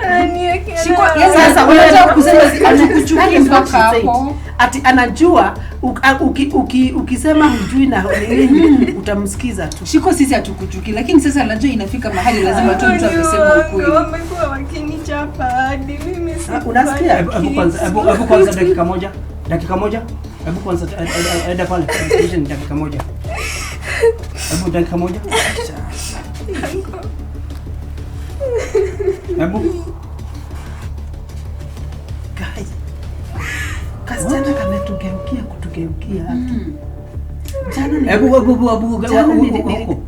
Shiko sasa wewe kusema anakuchukia mpaka hapo. Ati anajua ukisema hujui na nini utamsikiza tu. Shiko sisi hatukuchuki lakini sasa anajua inafika mahali lazima tu mtu amesema ukweli. Wamekuwa wakinichapa hadi mimi si. Unasikia? Hebu kwanza dakika moja. Dakika moja. Hebu kwanza enda pale dakika moja. Hebu dakika moja. Hebu guys. Kasichana kametugeukia kutugeukia. Jana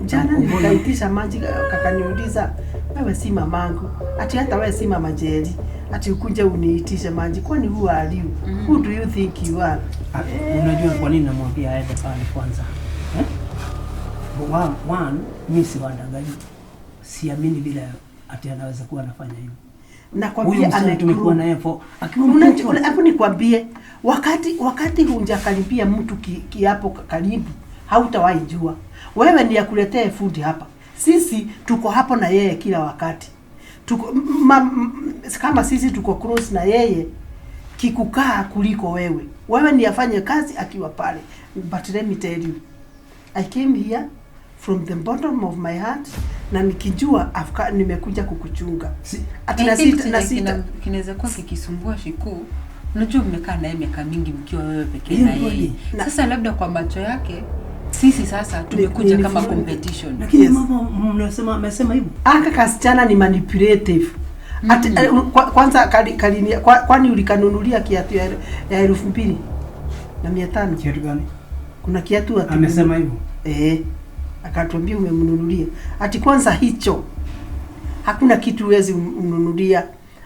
jana nikaitisha maji kakaniuliza wewe si mamangu, ati hata wewe si mama Jerry, ati ukuje uniitishe maji, kwani who are you? Who do you think you are? Unajua kwa nini namwambia aende pale kwanza? One, mimi si wadanganyi. Siamini bila ati anaweza kuwa anafanya hivyo. Huyu Nakwambia msichana tumekuwa amegrow. naye for akiwa mtoto. Hebu nikwambie, wakati hujakaribia mtu kiapo karibu, hautawahi jua. Wewe ni akuletee food hapa, sisi tuko hapo na yeye kila wakati. Tuko, kama sisi tuko close na yeye kikukaa kuliko wewe. Wewe ni afanye kazi akiwa pale. But let me tell you, I came here from the bottom of my heart na nikijua nimekuja kukuchunga. Ati I na think sita, na chenye sita. Kinaweza kuwa kikisumbua Shiku, unajua mmekaa naye miaka mingi mkiwa wewe pekee Hiyo na yeye. kweli. Sasa labda kwa macho yake sisi sasa tumekuja kama competition. Lakini Yes. mama mnasema amesema hivyo. Aka kasichana ni manipulative. Ati, kwanza kwani ulikanunulia kiatu ya 2500? Kiatu gani? Kuna kiatu ati Amesema hivyo. Akatuambia umemnunulia. Ati kwanza hicho hakuna kitu huwezi mnunulia.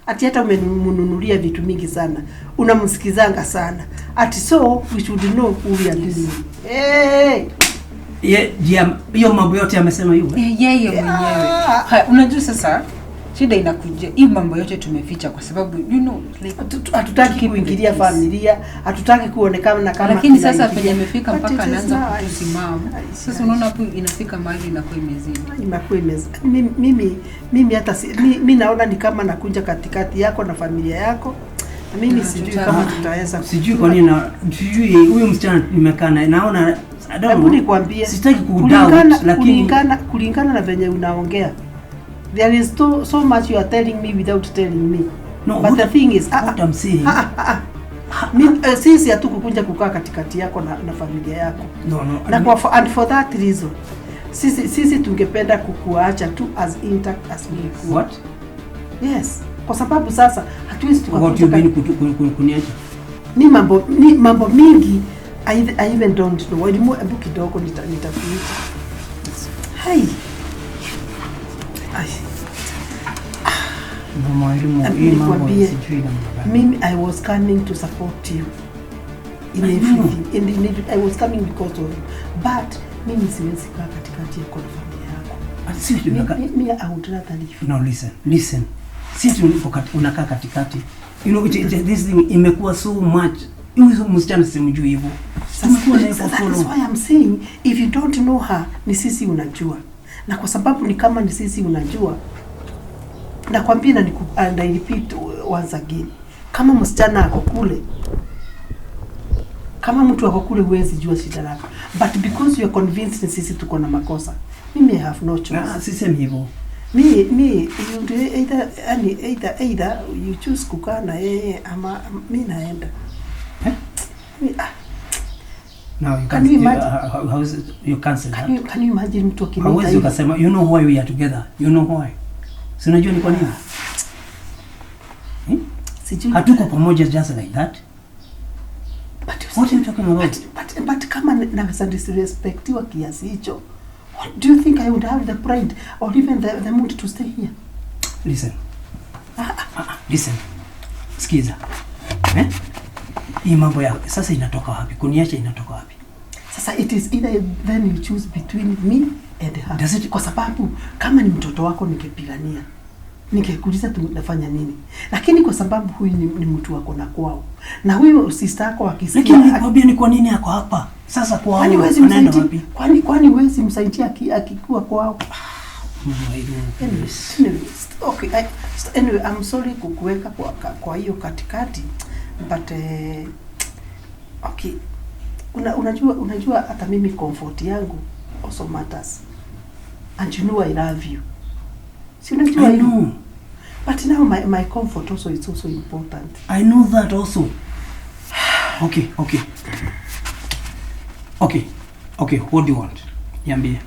Ati hata umemnunulia vitu mingi sana, unamsikizanga sana. Ati so we should know who we are dealing with. Hey! Ye, hiyo mambo yote amesema hivyo. Yeye mwenyewe. Haya, unajua sasa shida inakuja, hii mambo yote tumeficha kwa sababu you know like Hatutaki to keep kuingilia the peace. familia, hatutaki kuonekana kama Lakini sasa tunaingilia. penye imefika But mpaka it is anaanza nice. kutusimama. Nice, Sasa nice. unaona hapo inafika mahali inakuwa imezidi. Imekuwa mimi hata mi naona ni kama nakuja katikati yako na familia yako. Na mimi Na sijui kama tutaweza. Sijui kwa nini sijui huyu msichana nimekaa naye naona I don't Hebu know. nikwambie, Sitaki kudoubt lakini kulingana na venye unaongea, there is so much you are telling me without telling me. No, but the thing is, what I'm saying. Sisi hatukukuja kukaa katikati yako na familia yako. No. Na and for that reason, sisi tungependa kukuacha tu as intact as mlikuwa. What? Yes. Kwa sababu sasa hatuwezi What you tukakuja mean kuniacha? Ni mambo mingi I even don't know. Walimu, hebu kidogo nitakuita. Hai. Ai. Mama elimu hii mambo Nikwambie, sijui namna gani. Mimi I was coming to support you in I everything. In everything. I was coming because of you. But mimi siwezi kaa katikati yako na familia yako. Si Mi I would rather leave. No, listen. Si unakaa katikati. You know, this thing imekuwa so much. Huyu msichana simjui hivyo. Tumekuwa naye for That so is long. why I'm saying if you don't know her, ni sisi unajua. Na kwa sababu ni kama ni sisi unajua, nakwambia and I repeat once again, kama msichana ako kule, kama mtu ako kule huwezi jua shida lako, but because you are convinced ni sisi tuko na makosa, mimi I have no choice. Ah, sisemi hivyo. Mi you do either, yani either you choose kukaa na yeye ama mi naenda. Eh? Mi, Now you Can can't, you imagine? How is it, you cancel that. Can you imagine mtu akiniita Hauwezi hivi? ukasema you know why we are together. You know why. Si unajua ni kwa nini? Sijui. Hatuko pamoja just like that. But you What are you talking about? But kama naweza disrespectiwa kiasi hicho, what do you think I would have the pride or even the mood to stay here? Listen. Listen. Sikiza. Eh? Hii mambo ya sasa inatoka wapi? Kuniacha inatoka wapi? Sasa it is either then you choose between me and her. Does it- Kwa sababu kama ni mtoto wako ningepigania, ningekuuliza tunafanya nini, lakini kwa sababu huyu ni mtu wako na kwao, na huyu sister yako akisikia Lakini nikwambia ni kwa nini ako hapa? Sasa kwa kwani wao huwezi anaenda msaidia? wapi? Kwani huwezi msaidia akikuwa kwao? Mungu, Anyway, okay, anyway, I'm sorry kukuweka kwa hiyo katikati, but okay, unajua hata mimi comfort yangu also matters, and you know I love you. Si unajua I hivyo? know. But now my comfort also is also important. I know that also. Okay. Okay, what do you want? Niambie.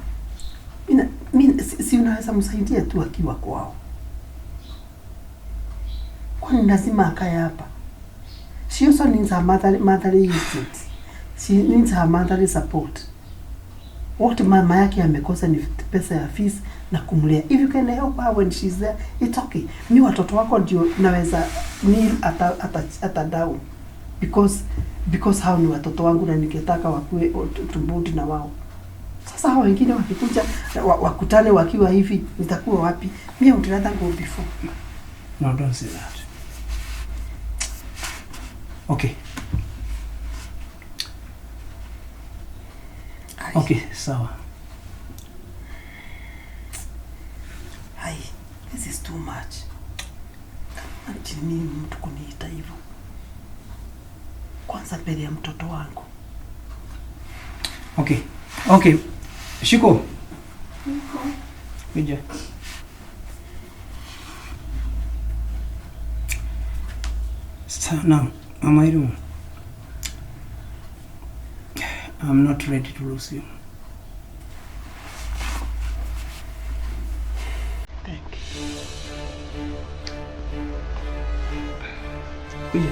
Si unaweza msaidia tu akiwa kwao? Kwani lazima akae hapa? She also needs her motherly instinct. She needs her motherly support. What mama yake amekosa ni pesa ya fees na kumlea. If you can help her when she's there, it's okay. Mi watoto wako ndio naweza kneel ata down because hao ni watoto wangu na ningetaka wakue tumbudi na wao. Sasa hao wengine wakikuja wakutane wakiwa hivi, nitakuwa wapi? Mi I would rather go before. No, don't say that. Okay. Ai. Okay, sawa. Ai, this is too much. Ati mimi mtu kuniita hivyo, kwanza mbele ya mtoto wangu. Okay. Okay. Shiko. Kuja. Now, Mama Irene, I'm not ready to lose you. Thank you. Kuja.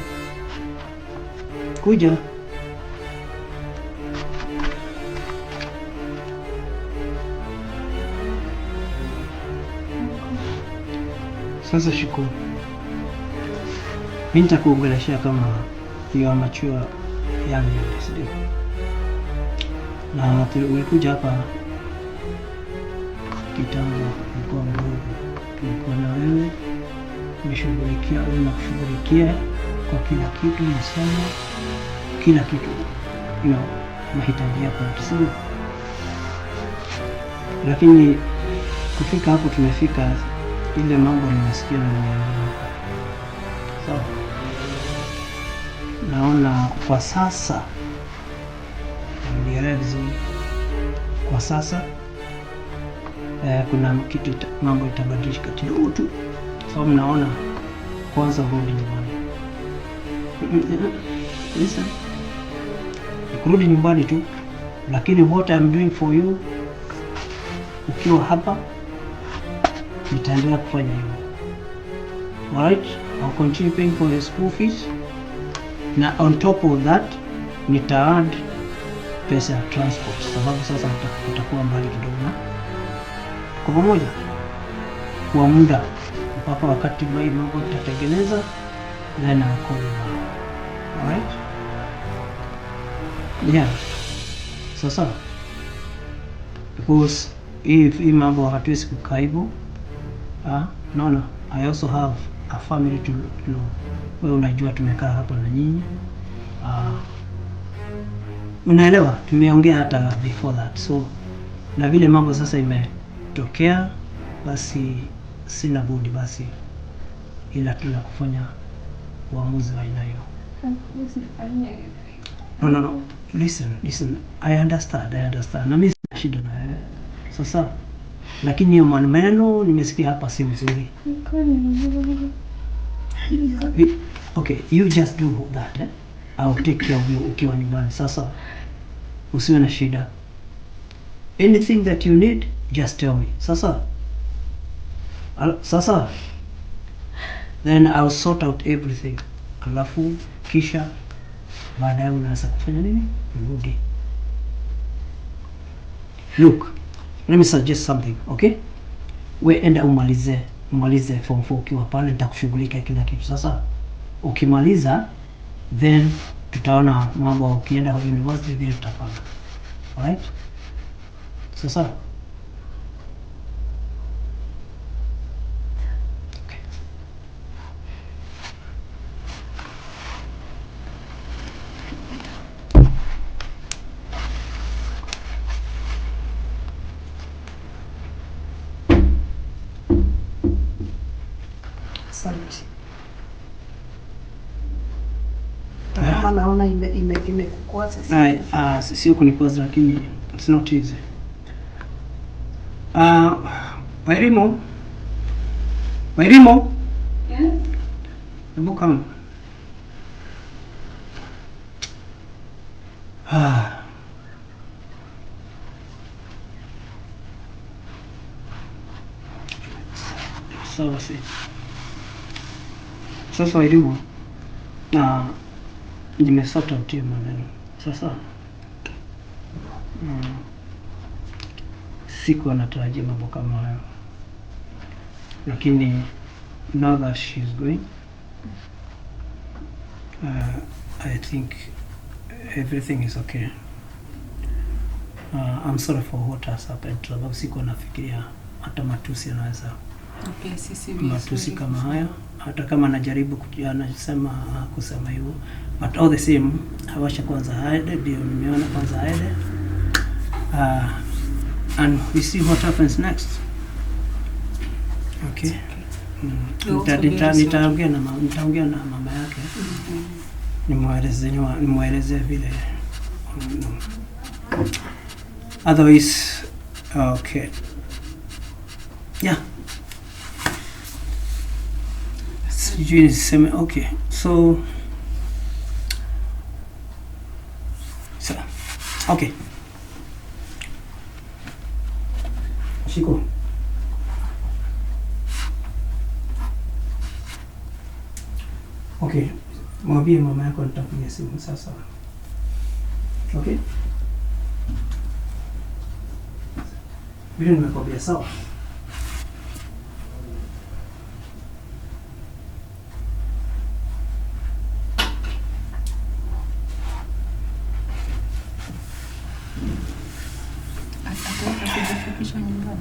Kuja. Sasa Shiko, mimi nitakuongeleshea kama you are mature young lady, si ndio? Na ulikuja hapa kitambo, ulikuwa mdogo, tulikuwa na wewe, tumeshughulikia wewe na kushughulikia kwa kila kitu, masomo, kila kitu, mahitaji yako yote, si ndio? Lakini kufika hapo tumefika, ile mambo nimesikia na nimeambiwa. Sawa. Naona kwa sasa, nielewe vizuri, kwa sasa kuna kitu mambo itabadilika kidogo tu. Sababu naona kwanza urudi nyumbani. Listen. Kurudi nyumbani tu, lakini what I'm doing for you ukiwa hapa nitaendelea kufanya hivyo. Alright, I'll continue paying for the school fees. Na on top of that nita add pesa ya transport, sababu sasa utakuwa mbali kidogo na kwa pamoja kwa muda mpaka wakati mambo tutatengeneza, then I'll call you back. Alright? Yeah. Sasa because if hii mambo hatuwezi kukaa hivyo. No, I also have a family to know. Wewe unajua tumekaa hapa na nyinyi. Unaelewa, tumeongea hata before that. So na vile mambo sasa imetokea, basi sina budi basi ila tu la kufanya uamuzi wa aina hiyo. No. Listen, listen. I understand, I understand. Na mimi sina shida na wewe. Sasa lakini hiyo maneno nimesikia hapa si mzuri. Okay, you just do that, eh? I'll take care of you ukiwa nyumbani. Sasa usiwe na shida. Anything that you need, just tell me. Sasa. Sasa. Then I'll sort out everything. Alafu kisha baadaye unaweza kufanya nini? Urudi. Look, let me suggest something, okay? We enda umalize form 4 ukiwa pale, nitakushughulika kila kitu. Sasa ukimaliza then tutaona mambo, ukienda university vile tutapanga. Alright? Sasa. Okay. Asante. Kama naona imekukwaza sasa. Sio kunikwaza, lakini it's not easy. Wairimu. Wairimu. Yes? Hebu come. Sawa si. Sasa Wairimu, na nimesort out hiyo maneno. Sasa sikuwa natarajia mambo kama hayo, lakini now that she's going, I think everything is okay. I'm sorry for what has happened, sababu sikuwa nafikiria hata matusi yanaweza Pia sisi matusi vizuri. kama haya. Hata kama anajaribu anasema kusema hivyo, but all the same, wacha kwanza aende, ndio nimeona kwanza aende. And we see what happens next. Okay. Nitaongea na mama yake. Nimweleze vile. Otherwise, okay. Yeah. Sijui niseme, okay. So, okay. Shiko. Okay, mwambie mama yako nitakupigia simu sasa. Okay? Vile nimekwambia, sawa? Ataweza kujifikisha nyumbani?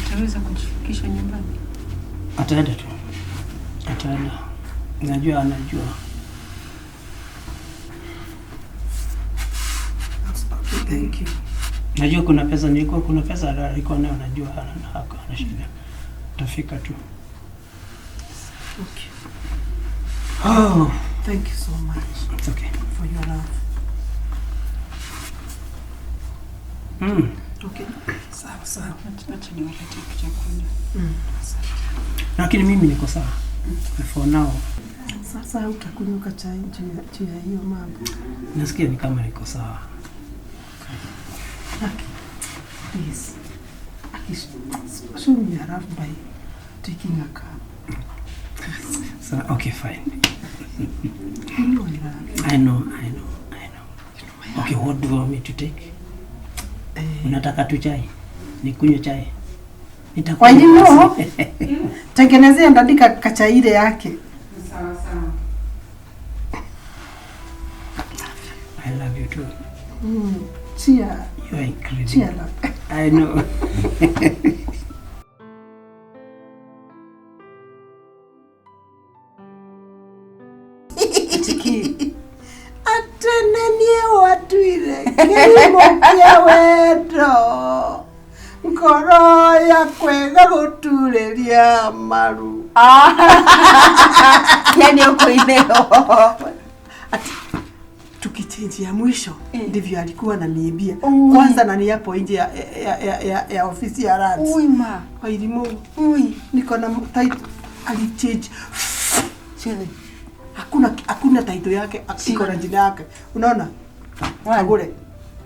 Ataweza kujifikisha nyumbani? Ataenda tu. Ataenda. Najua anajua. Thank you. Najua kuna pesa nilikuwa, kuna pesa alikuwa nayo, najua hana shida. Tafika tu. Okay. Oh, thank you so much. It's okay. For your love. Okay. Sawa sawa. Acha niwalete chakula. Lakini mimi niko sawa. For now. Sasa utakunywa chai juu ya hiyo mambo. Nasikia ni kama niko sawa. Okay. Please. Show me your love by taking a cup. So, okay, fine. You know I love you. I know. Okay, what do you want me to take? Unataka tu chai? Nikunywe chai? Nitakunywa. Tengenezea ndandika kachai ile yake. Sawa sawa. I love you too. Cheer. You are incredible. Cheer up. I know. Atenenie watuire kirimo kia wendo ngoro yakwega guturiria maru. Yani uko ineo. Tukichange ya mwisho ndivyo alikuwa ananiambia. Kwanza nani hapo nje ya ofisi ya Rats. Ui ma. Wairimu. Ui. Niko na title alichange. Chini. Hakuna title yake, iko na jina yake. Unaona? Kagure.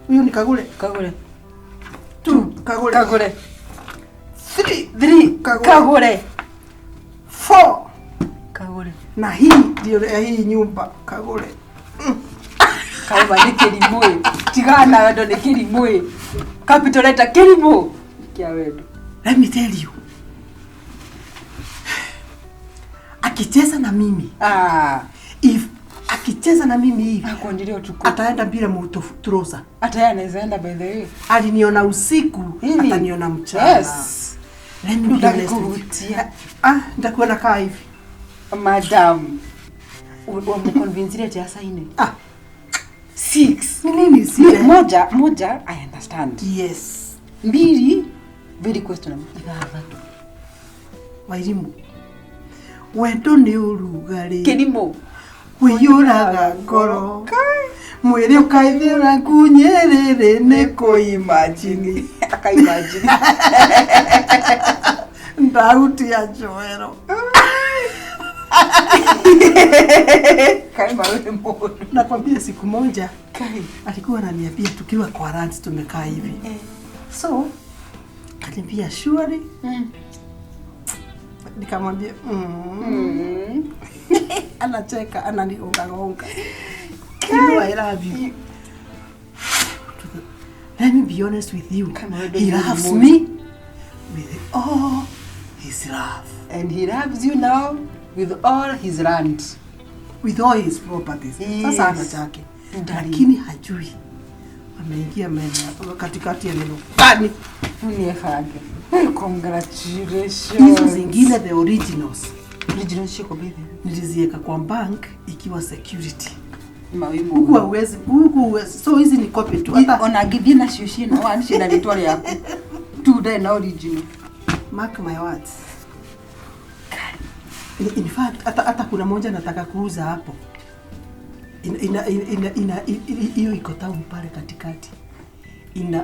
Huyu ni Kagure. Kagure. 2 Kagure. Kagure. 3 Kagure. Kagure. 4 Kagure. Na hii ndio ya hii nyumba Kagure. Kauma ni kirimu. Tigana wendo ni kirimu. Capital letter kirimu. Kia wendo. Let me tell you. Akicheza na mimi. If akicheza na mimi hivi, ataenda bila mturosa. Hata yeye anaweza enda, by the way. Aliniona usiku, ataniona mchana. Yes. Let me be honest with you. Nitakuwa nakaa hivi. Madam. Wamconvince ati asaini. 6. Ni nini sile? Moja, I understand. Yes. 2, very questionable. Ithathatũ. Wairimu. Wendo ni ũrugarĩ. Kĩrimũ. Ũiyũraga ngoro. Mwĩrĩ ũkaithĩra ngunyĩrĩrĩ nĩ kũimagine. Akaimagine. Ndahutia njoero. Kaima wewe mũndũ. Nakwambia siku moja Kai. alikuwa ananiambia tukiwa kwa lunch tumekaa hivi. So akaniambia surely. Nikamwambia Anacheka, ananigonga-gonga. You know I love you. Let me be honest with you. He loves me with all his love. And he loves you now with all his land. With all his properties. Yes. Sasa ana chake. Lakini hajui. Ameingia meno katikati ya neno gani? Ni hage. Hey, congratulations. Hizo zingine the originals Original shiko baby. Niliziweka kwa bank ikiwa security. Mawimu. Huku hauwezi, huku huwezi. So hizi ni copy tu. Hata Ona ngithie nacio ciĩna wa ciĩna rĩtwa rĩaku. Tu ndarĩ na original. Mark my words. In fact, hata kuna moja nataka kuuza hapo. Hiyo iko town pale katikati.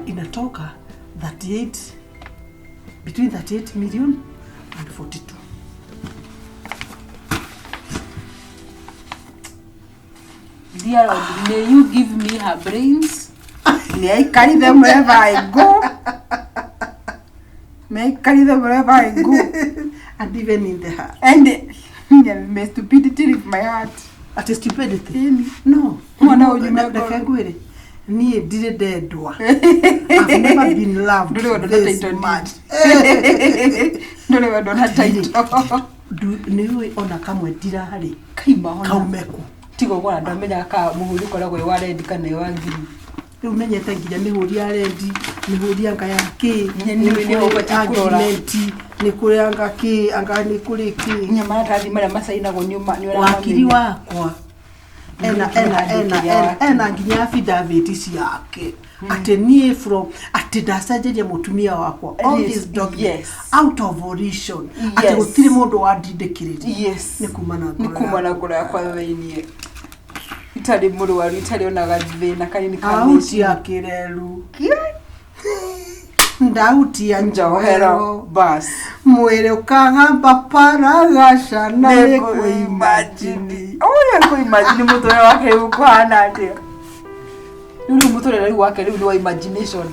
Inatoka 38, between 38 million and 42. Dear Lord, may you give me her brains. May I carry them wherever I go. May I carry them wherever I go. And even in the heart. And yeah, may stupidity leave my heart. At stupidity? Amy. No. Mwana ũyũ Reke ngwĩre. Niĩ ndirĩ ndendwa. I've never been loved Ndũrĩ wendwo na this title much. deed. Ndũrĩ wendwo na title. Nĩũĩ ona kamwe ndirarĩ. Kaima ona. Kaume kũ. Tiga ũguo ona ndamenyaga kana mũhũri ũkoragwo wĩ wa red kana wĩ wa green. Rĩu menyete nginya mĩhũri ya rendi, mĩhũri anga ya kĩ, Nĩ- nĩ- nĩ ũbatiĩ kũrora. agreement, nĩ kũrĩ anga kĩ, anga nĩ kũrĩ kĩ. Nginya maratathi marĩa macainagwo nĩ ũramamenya. Wakiri wakwa ena ena ena Nĩ ena ena nginya affidavit ciake atĩ niĩ from atĩ ndacenjeria mũtumia wakwa all Yes, these documents yes. out of volition atĩ Yes. gũtirĩ mũndũ wandindĩkĩrĩria. Yes. Nĩ kuma na Nĩ ngoro kuma na yakwa. ngoro yakwa thĩiniĩ. Itarĩ mũrwaru, itarĩ ona gathĩna kanini ka Autia kĩreru, ndautia njohero bas. Mwĩrĩ ũkagamba paragacana nĩ kwĩimajini. Ũyũ kwĩimagine mũtũrĩre wake rĩu ũkũhana atĩa? Rĩu mũtũrĩre rĩu wake rĩu nĩ wa imagination.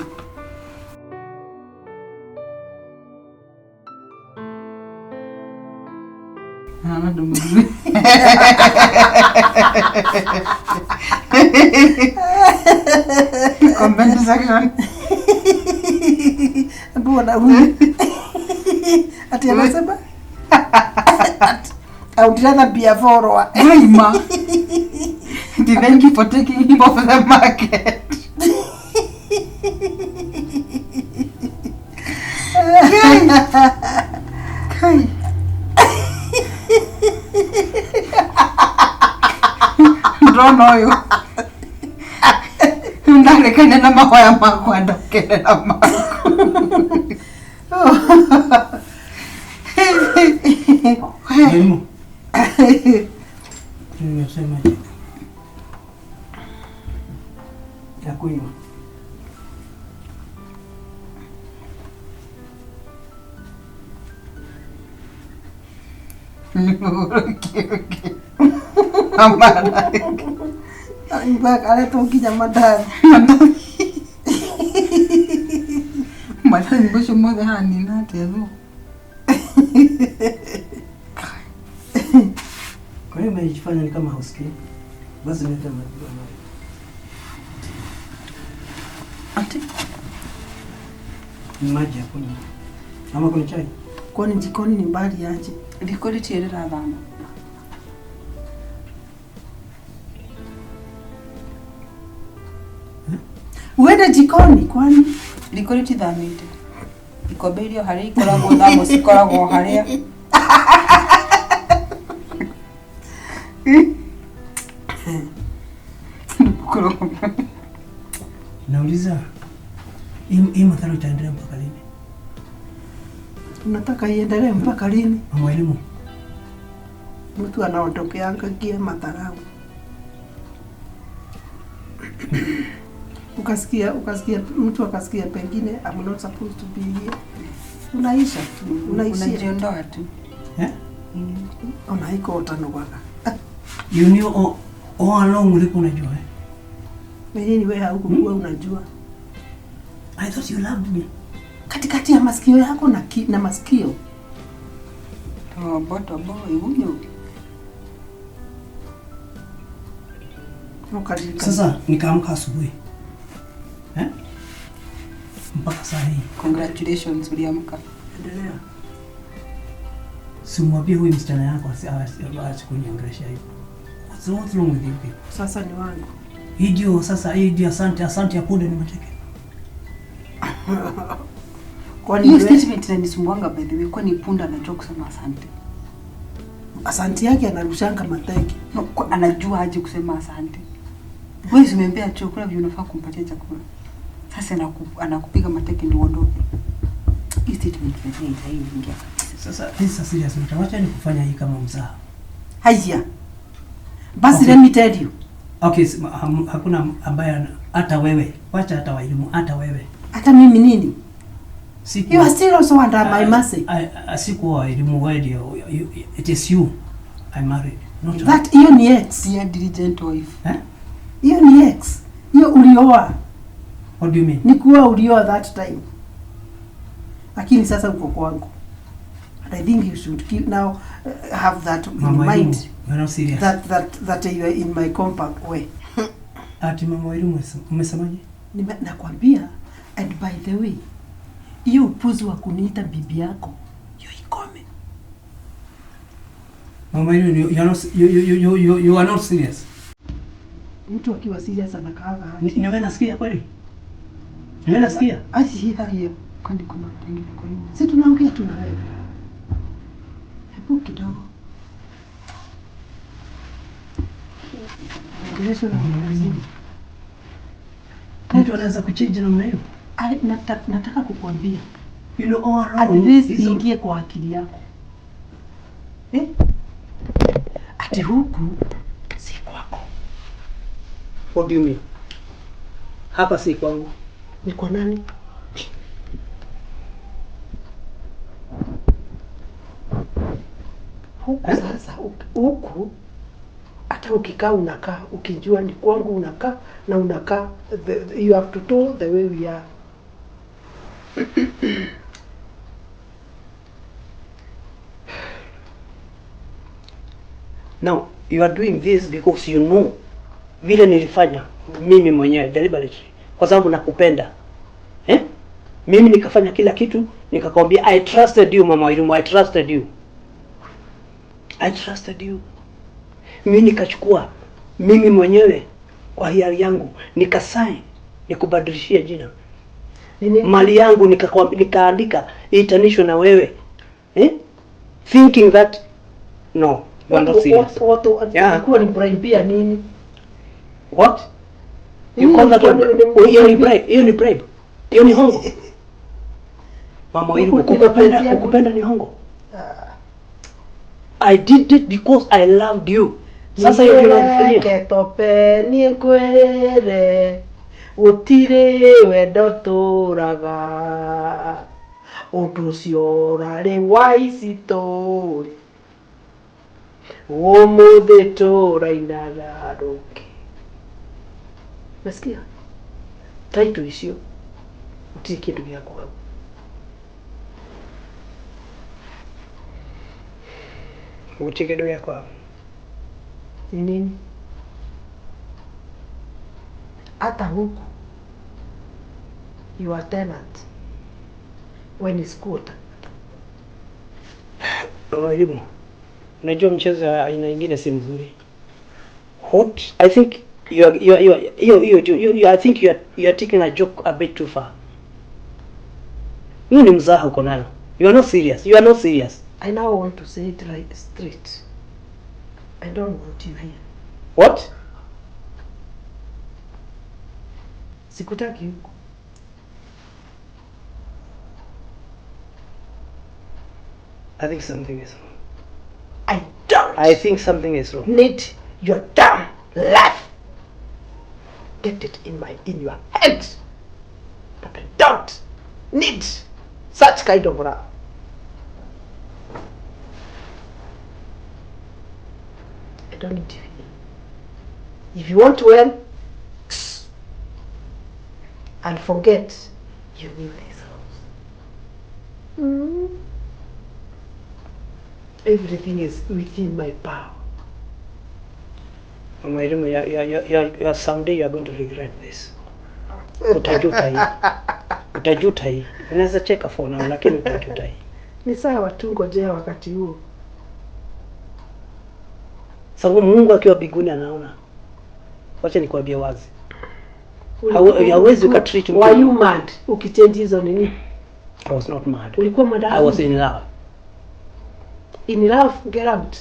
Hana ndũmĩrĩre. Comment section. Mbona huyu ati anasema I would rather be a follower. Aima. Thank you for taking him off the market. Kai. Ndona ũyũ. Ndarekane na mahoya makwa ndokerera maku. Mwalimu. Nimesema je? Ya kunywa. Aretwo nginya mandathi. Mandathi macio mothe hanina atĩa thũ? Kwa hiyo umejifanya ni kama hausikii? Basi nilete maji. Ati? Ni maji ya kunywa. Ama kuna chai? Kwani jikoni ni mbali aje? Riko rĩtirĩ rĩrathama. Uende jikoni kwani? Riko rĩtithamĩte. Ikombe iria harĩa ikoragwo thamo cikoragwo harĩa. Nauliza, hii madhara itaendelea mpaka lini? Unataka iendelee mpaka lini? Mwalimu. Mtu anaondokeanga ngia madharau. Ukasikia mtu akasikia pengine I'm not supposed to be here. Unaisha tu, unaishia. Unajiondoa tu. Eh? Ona iko utanugaga. You knew all along ulikuwa unajua eh? Nini wewe haukuwa unajua? I thought you loved me. Katikati ya masikio yako na masikio. Tobo tobo igunyo. Sasa nikaamka asubuhi. Eh? Mpaka saa hii. Congratulations uliamka. Endelea. Simwambie huyu msichana yako asikuniongelesha hivyo. What's wrong with you people? Sasa ni wangu. Hii ndio sasa, hii ndio asante, asante ya punde nimeteke. Kwani Hiyo wewe- statement inanisumbuanga by the way, kwani punda anajua kusema asante? Asante yake anarushanga mateke. No, anajua aje kusema asante? Wewe si umempea chakula vile unafaa kumpatia chakula. Sasa anakupiga mateke ndio uondoke. Hii statement by the way haitaingia kabisa. Sasa this is a serious matter. Wacha ni kufanya hii kama mzaha. Haya. Basi Okay. let me tell you. Okay, hakuna ambaye hata wewe. Wacha hata walimu, hata wewe. Hata mimi nini? Siku You are still also under my mercy. Sikuwa walimu wewe ndio. It is you I married. Not her. That hiyo ni ex. Dear diligent wife. Eh? Hiyo ni ex. Hiyo ulioa. What do you mean? Ni kuwa ulioa that time. Lakini sasa uko kwangu. And I think you should keep now have that in Mama mind. Elimu, you are not serious. That you are in my compound way. Ati Mama Elimu umesemaje? Nakwambia, and by the way, hiyo upuzi wa kuniita bibi yako, hiyo ikome. Mama Elimu, you are not, you are not serious. Mtu akiwa serious anakaaga aje? Ni wewe nasikia kweli? Ni wewe nasikia? Asi hiyo. Kwani kuna wengine kwa hiyo? Si tunaongea tu na wewe. Hebu kidogo. Ongelesha na mzima. Mtu anaweza kuchange namna hiyo? Nataka kukuambia. You know, all At wrong. least Hizo- iingie kwa akili yako. Eh? Ati huku si kwako. What do you mean? Hapa si kwangu. Ni kwa nani? Huku sasa, huku hata ukikaa unakaa ukijua ni kwangu unakaa na unakaa you have to do the way we are. Now you are doing this because you know vile nilifanya mimi mwenyewe deliberately kwa sababu nakupenda. Mimi nikafanya kila kitu nikakwambia I trusted you Mama Wairimu, I trusted you. I trusted you. Mimi nikachukua mimi mwenyewe kwa hiari yangu nikasign nikubadilishia jina. Nini? Mali yangu nikaandika itanishwe na wewe. Thinking that no, you are not serious. Watu Yeah. ilikuwa ni bribe nini? What? You Nini call that ilikuwa one? ni- Hiyo ni bribe, hiyo ni bribe. Hiyo ni hongo. Mama Wairimu, Huku ninapatia- kukupenda ni hongo. I did it because I loved you. Sasa hiyo ndio unanifanyia. Ketope nikwere gũtirĩ wendo tũraga ũndũ ũcio ũrarĩ wa ici tũrĩ ũmũthĩ tũrainaga rũngĩ. Nasikia taito icio gũtirĩ kĩndũ gĩa kwaga. Gũtirĩ kĩndũ gĩa kwaga. Ni nini? Hata huku you are tenant when it's quarter. Mwalimu, unajua mchezo wa aina nyingine si mzuri. What? I think you are, you are, you are, you, you, you, you, I think you are, you are taking a joke a bit too far. Hiyo ni mzaha uko nayo. You are not serious. You are not serious. I now want to say it right straight. I don't want you here. What? Sikutaki huku. I think something is wrong. I don't I think something is wrong. need your damn life. Get it in your head that I don't need such kind of love. I don't need you here. If you want to end, and forget you knew this house. Everything is within my power. Mama Elimu, someday you are going to regret this. Utajuta hii. Utajuta hii. Unaweza cheka for now, lakini utajuta hii. Ni sawa tu, ngojea wakati huo. Sababu Mungu akiwa mbinguni anaona. Wacha nikwambie wazi. Hauwezi ukatreat mtu. Were you mad ukichange hizo nini? I was not mad. Ulikuwa mwendawazimu. I was in love. In love, get out.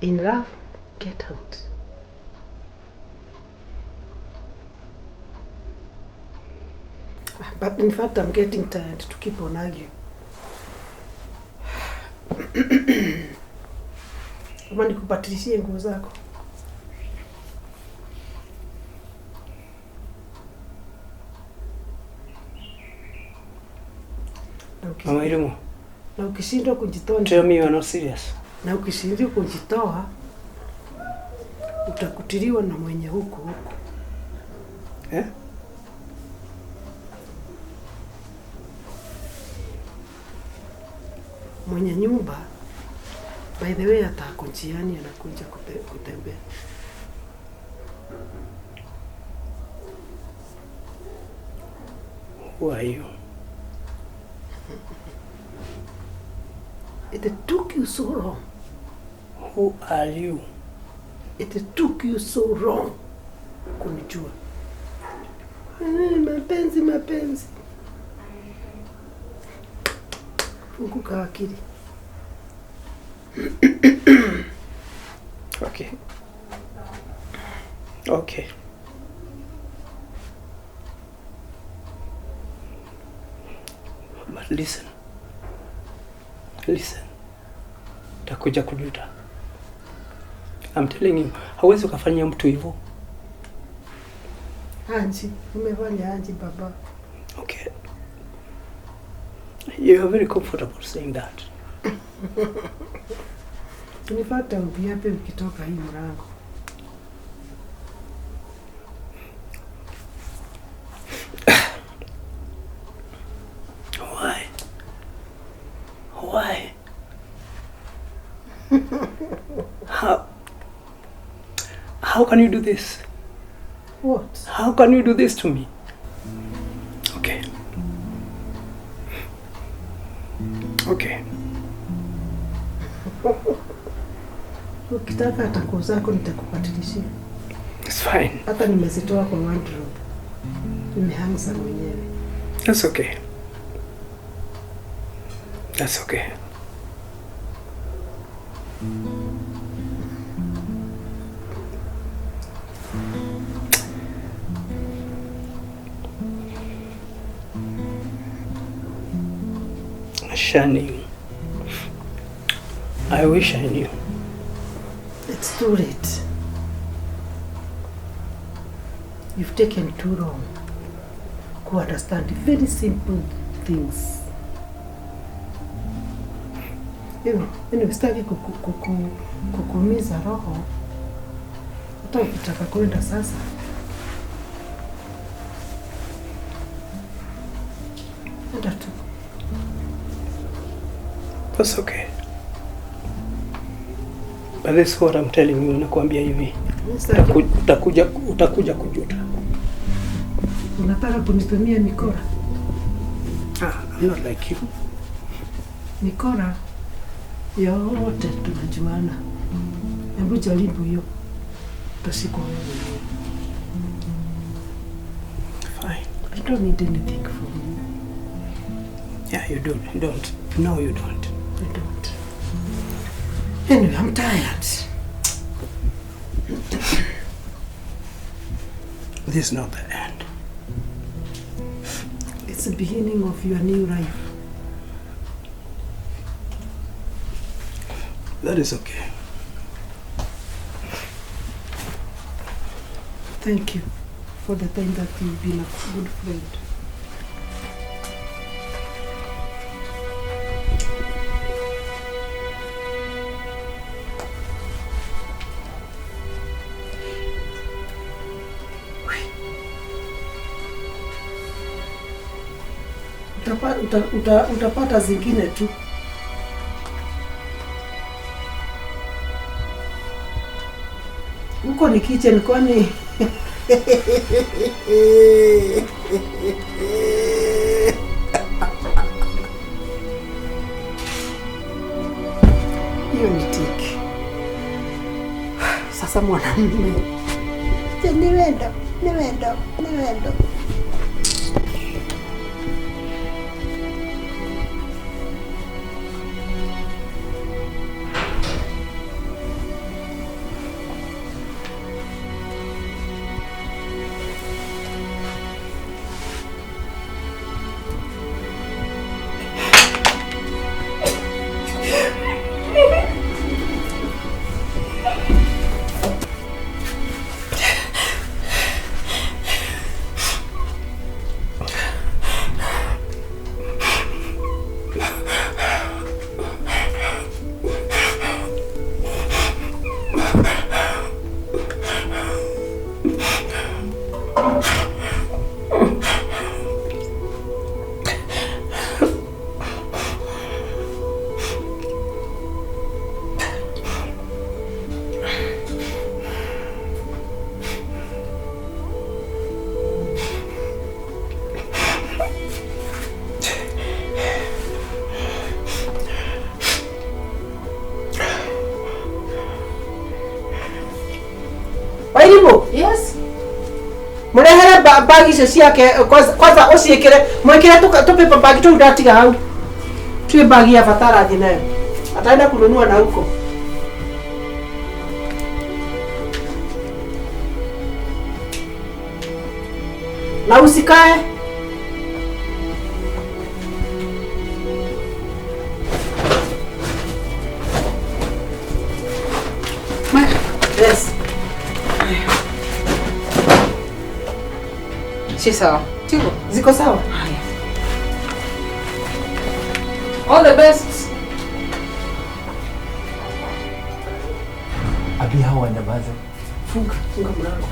In love, get out. But in fact, I'm getting tired to keep on arguing. Ama nikupatilishie nguo zako. Mama Irungu. Na ukishindwa kujitoa, tell me you are not serious. Na ukishindwa kujitoa utakutiliwa na mwenye huko huko. Eh? Mwenye nyumba, by the way, atako njiani anakuja kutembea. Who are you? It took you so long. Who are you? It took you so long kunijua. Mapenzi, mapenzi. Funguka akili. Okay. Okay. But listen. Listen. Utakuja kujuta. I'm telling you, hauwezi ukafanyia mtu hivyo. Anji, umefanya anji baba. Okay. You are very comfortable saying that. Unipata ubiape ukitoka hii mlango. Why? Why? How can you do this? What? How can you do this to me? Okay. Okay. Ukitaka hata nguo zako nitakupatilishia. It's fine. Hata nimezitoa kwa wardrobe. Nimehang mwenyewe. That's okay. That's okay. Shani, I wish I knew. It's too late. You've taken too long to understand very simple things. Anyway, sitaki kukuumiza roho. Hata ukitaka kwenda sasa. Enda tu. That's okay. But this is what I'm telling you, nakwambia hivi. Utakuja kujuta. Unataka kunitumia mikora? I'm not like you. Mikora yote tunajuana. Hebu jaribu hiyo. Utashikwa wewe mwenyewe. Fine. I don't need anything from you. Yeah, you don't. You don't. No, you don't. I don't. Anyway, I'm tired. This is not the end. It's the beginning of your new life. That is okay. Thank you for the time that you've been a good friend. Utapata zingine tu. Huko ni kitchen kwani? Hiyo ni tiki. Sasa mwanamume. Ni wendo, ni wendo, ni wendo. Yes. Murehere bagi icio ciake kwanza uciikire mwikire tu paper bag tu ndatiga hau. Tuwe bagi ya bata arathiĩ nayo. Ataenda kununua na huko. Na usikae. Yes. Si sawa. Tiko. Ziko sawa? Haya. All the best. Abi hao wanyamaze. Funga, funga mlango.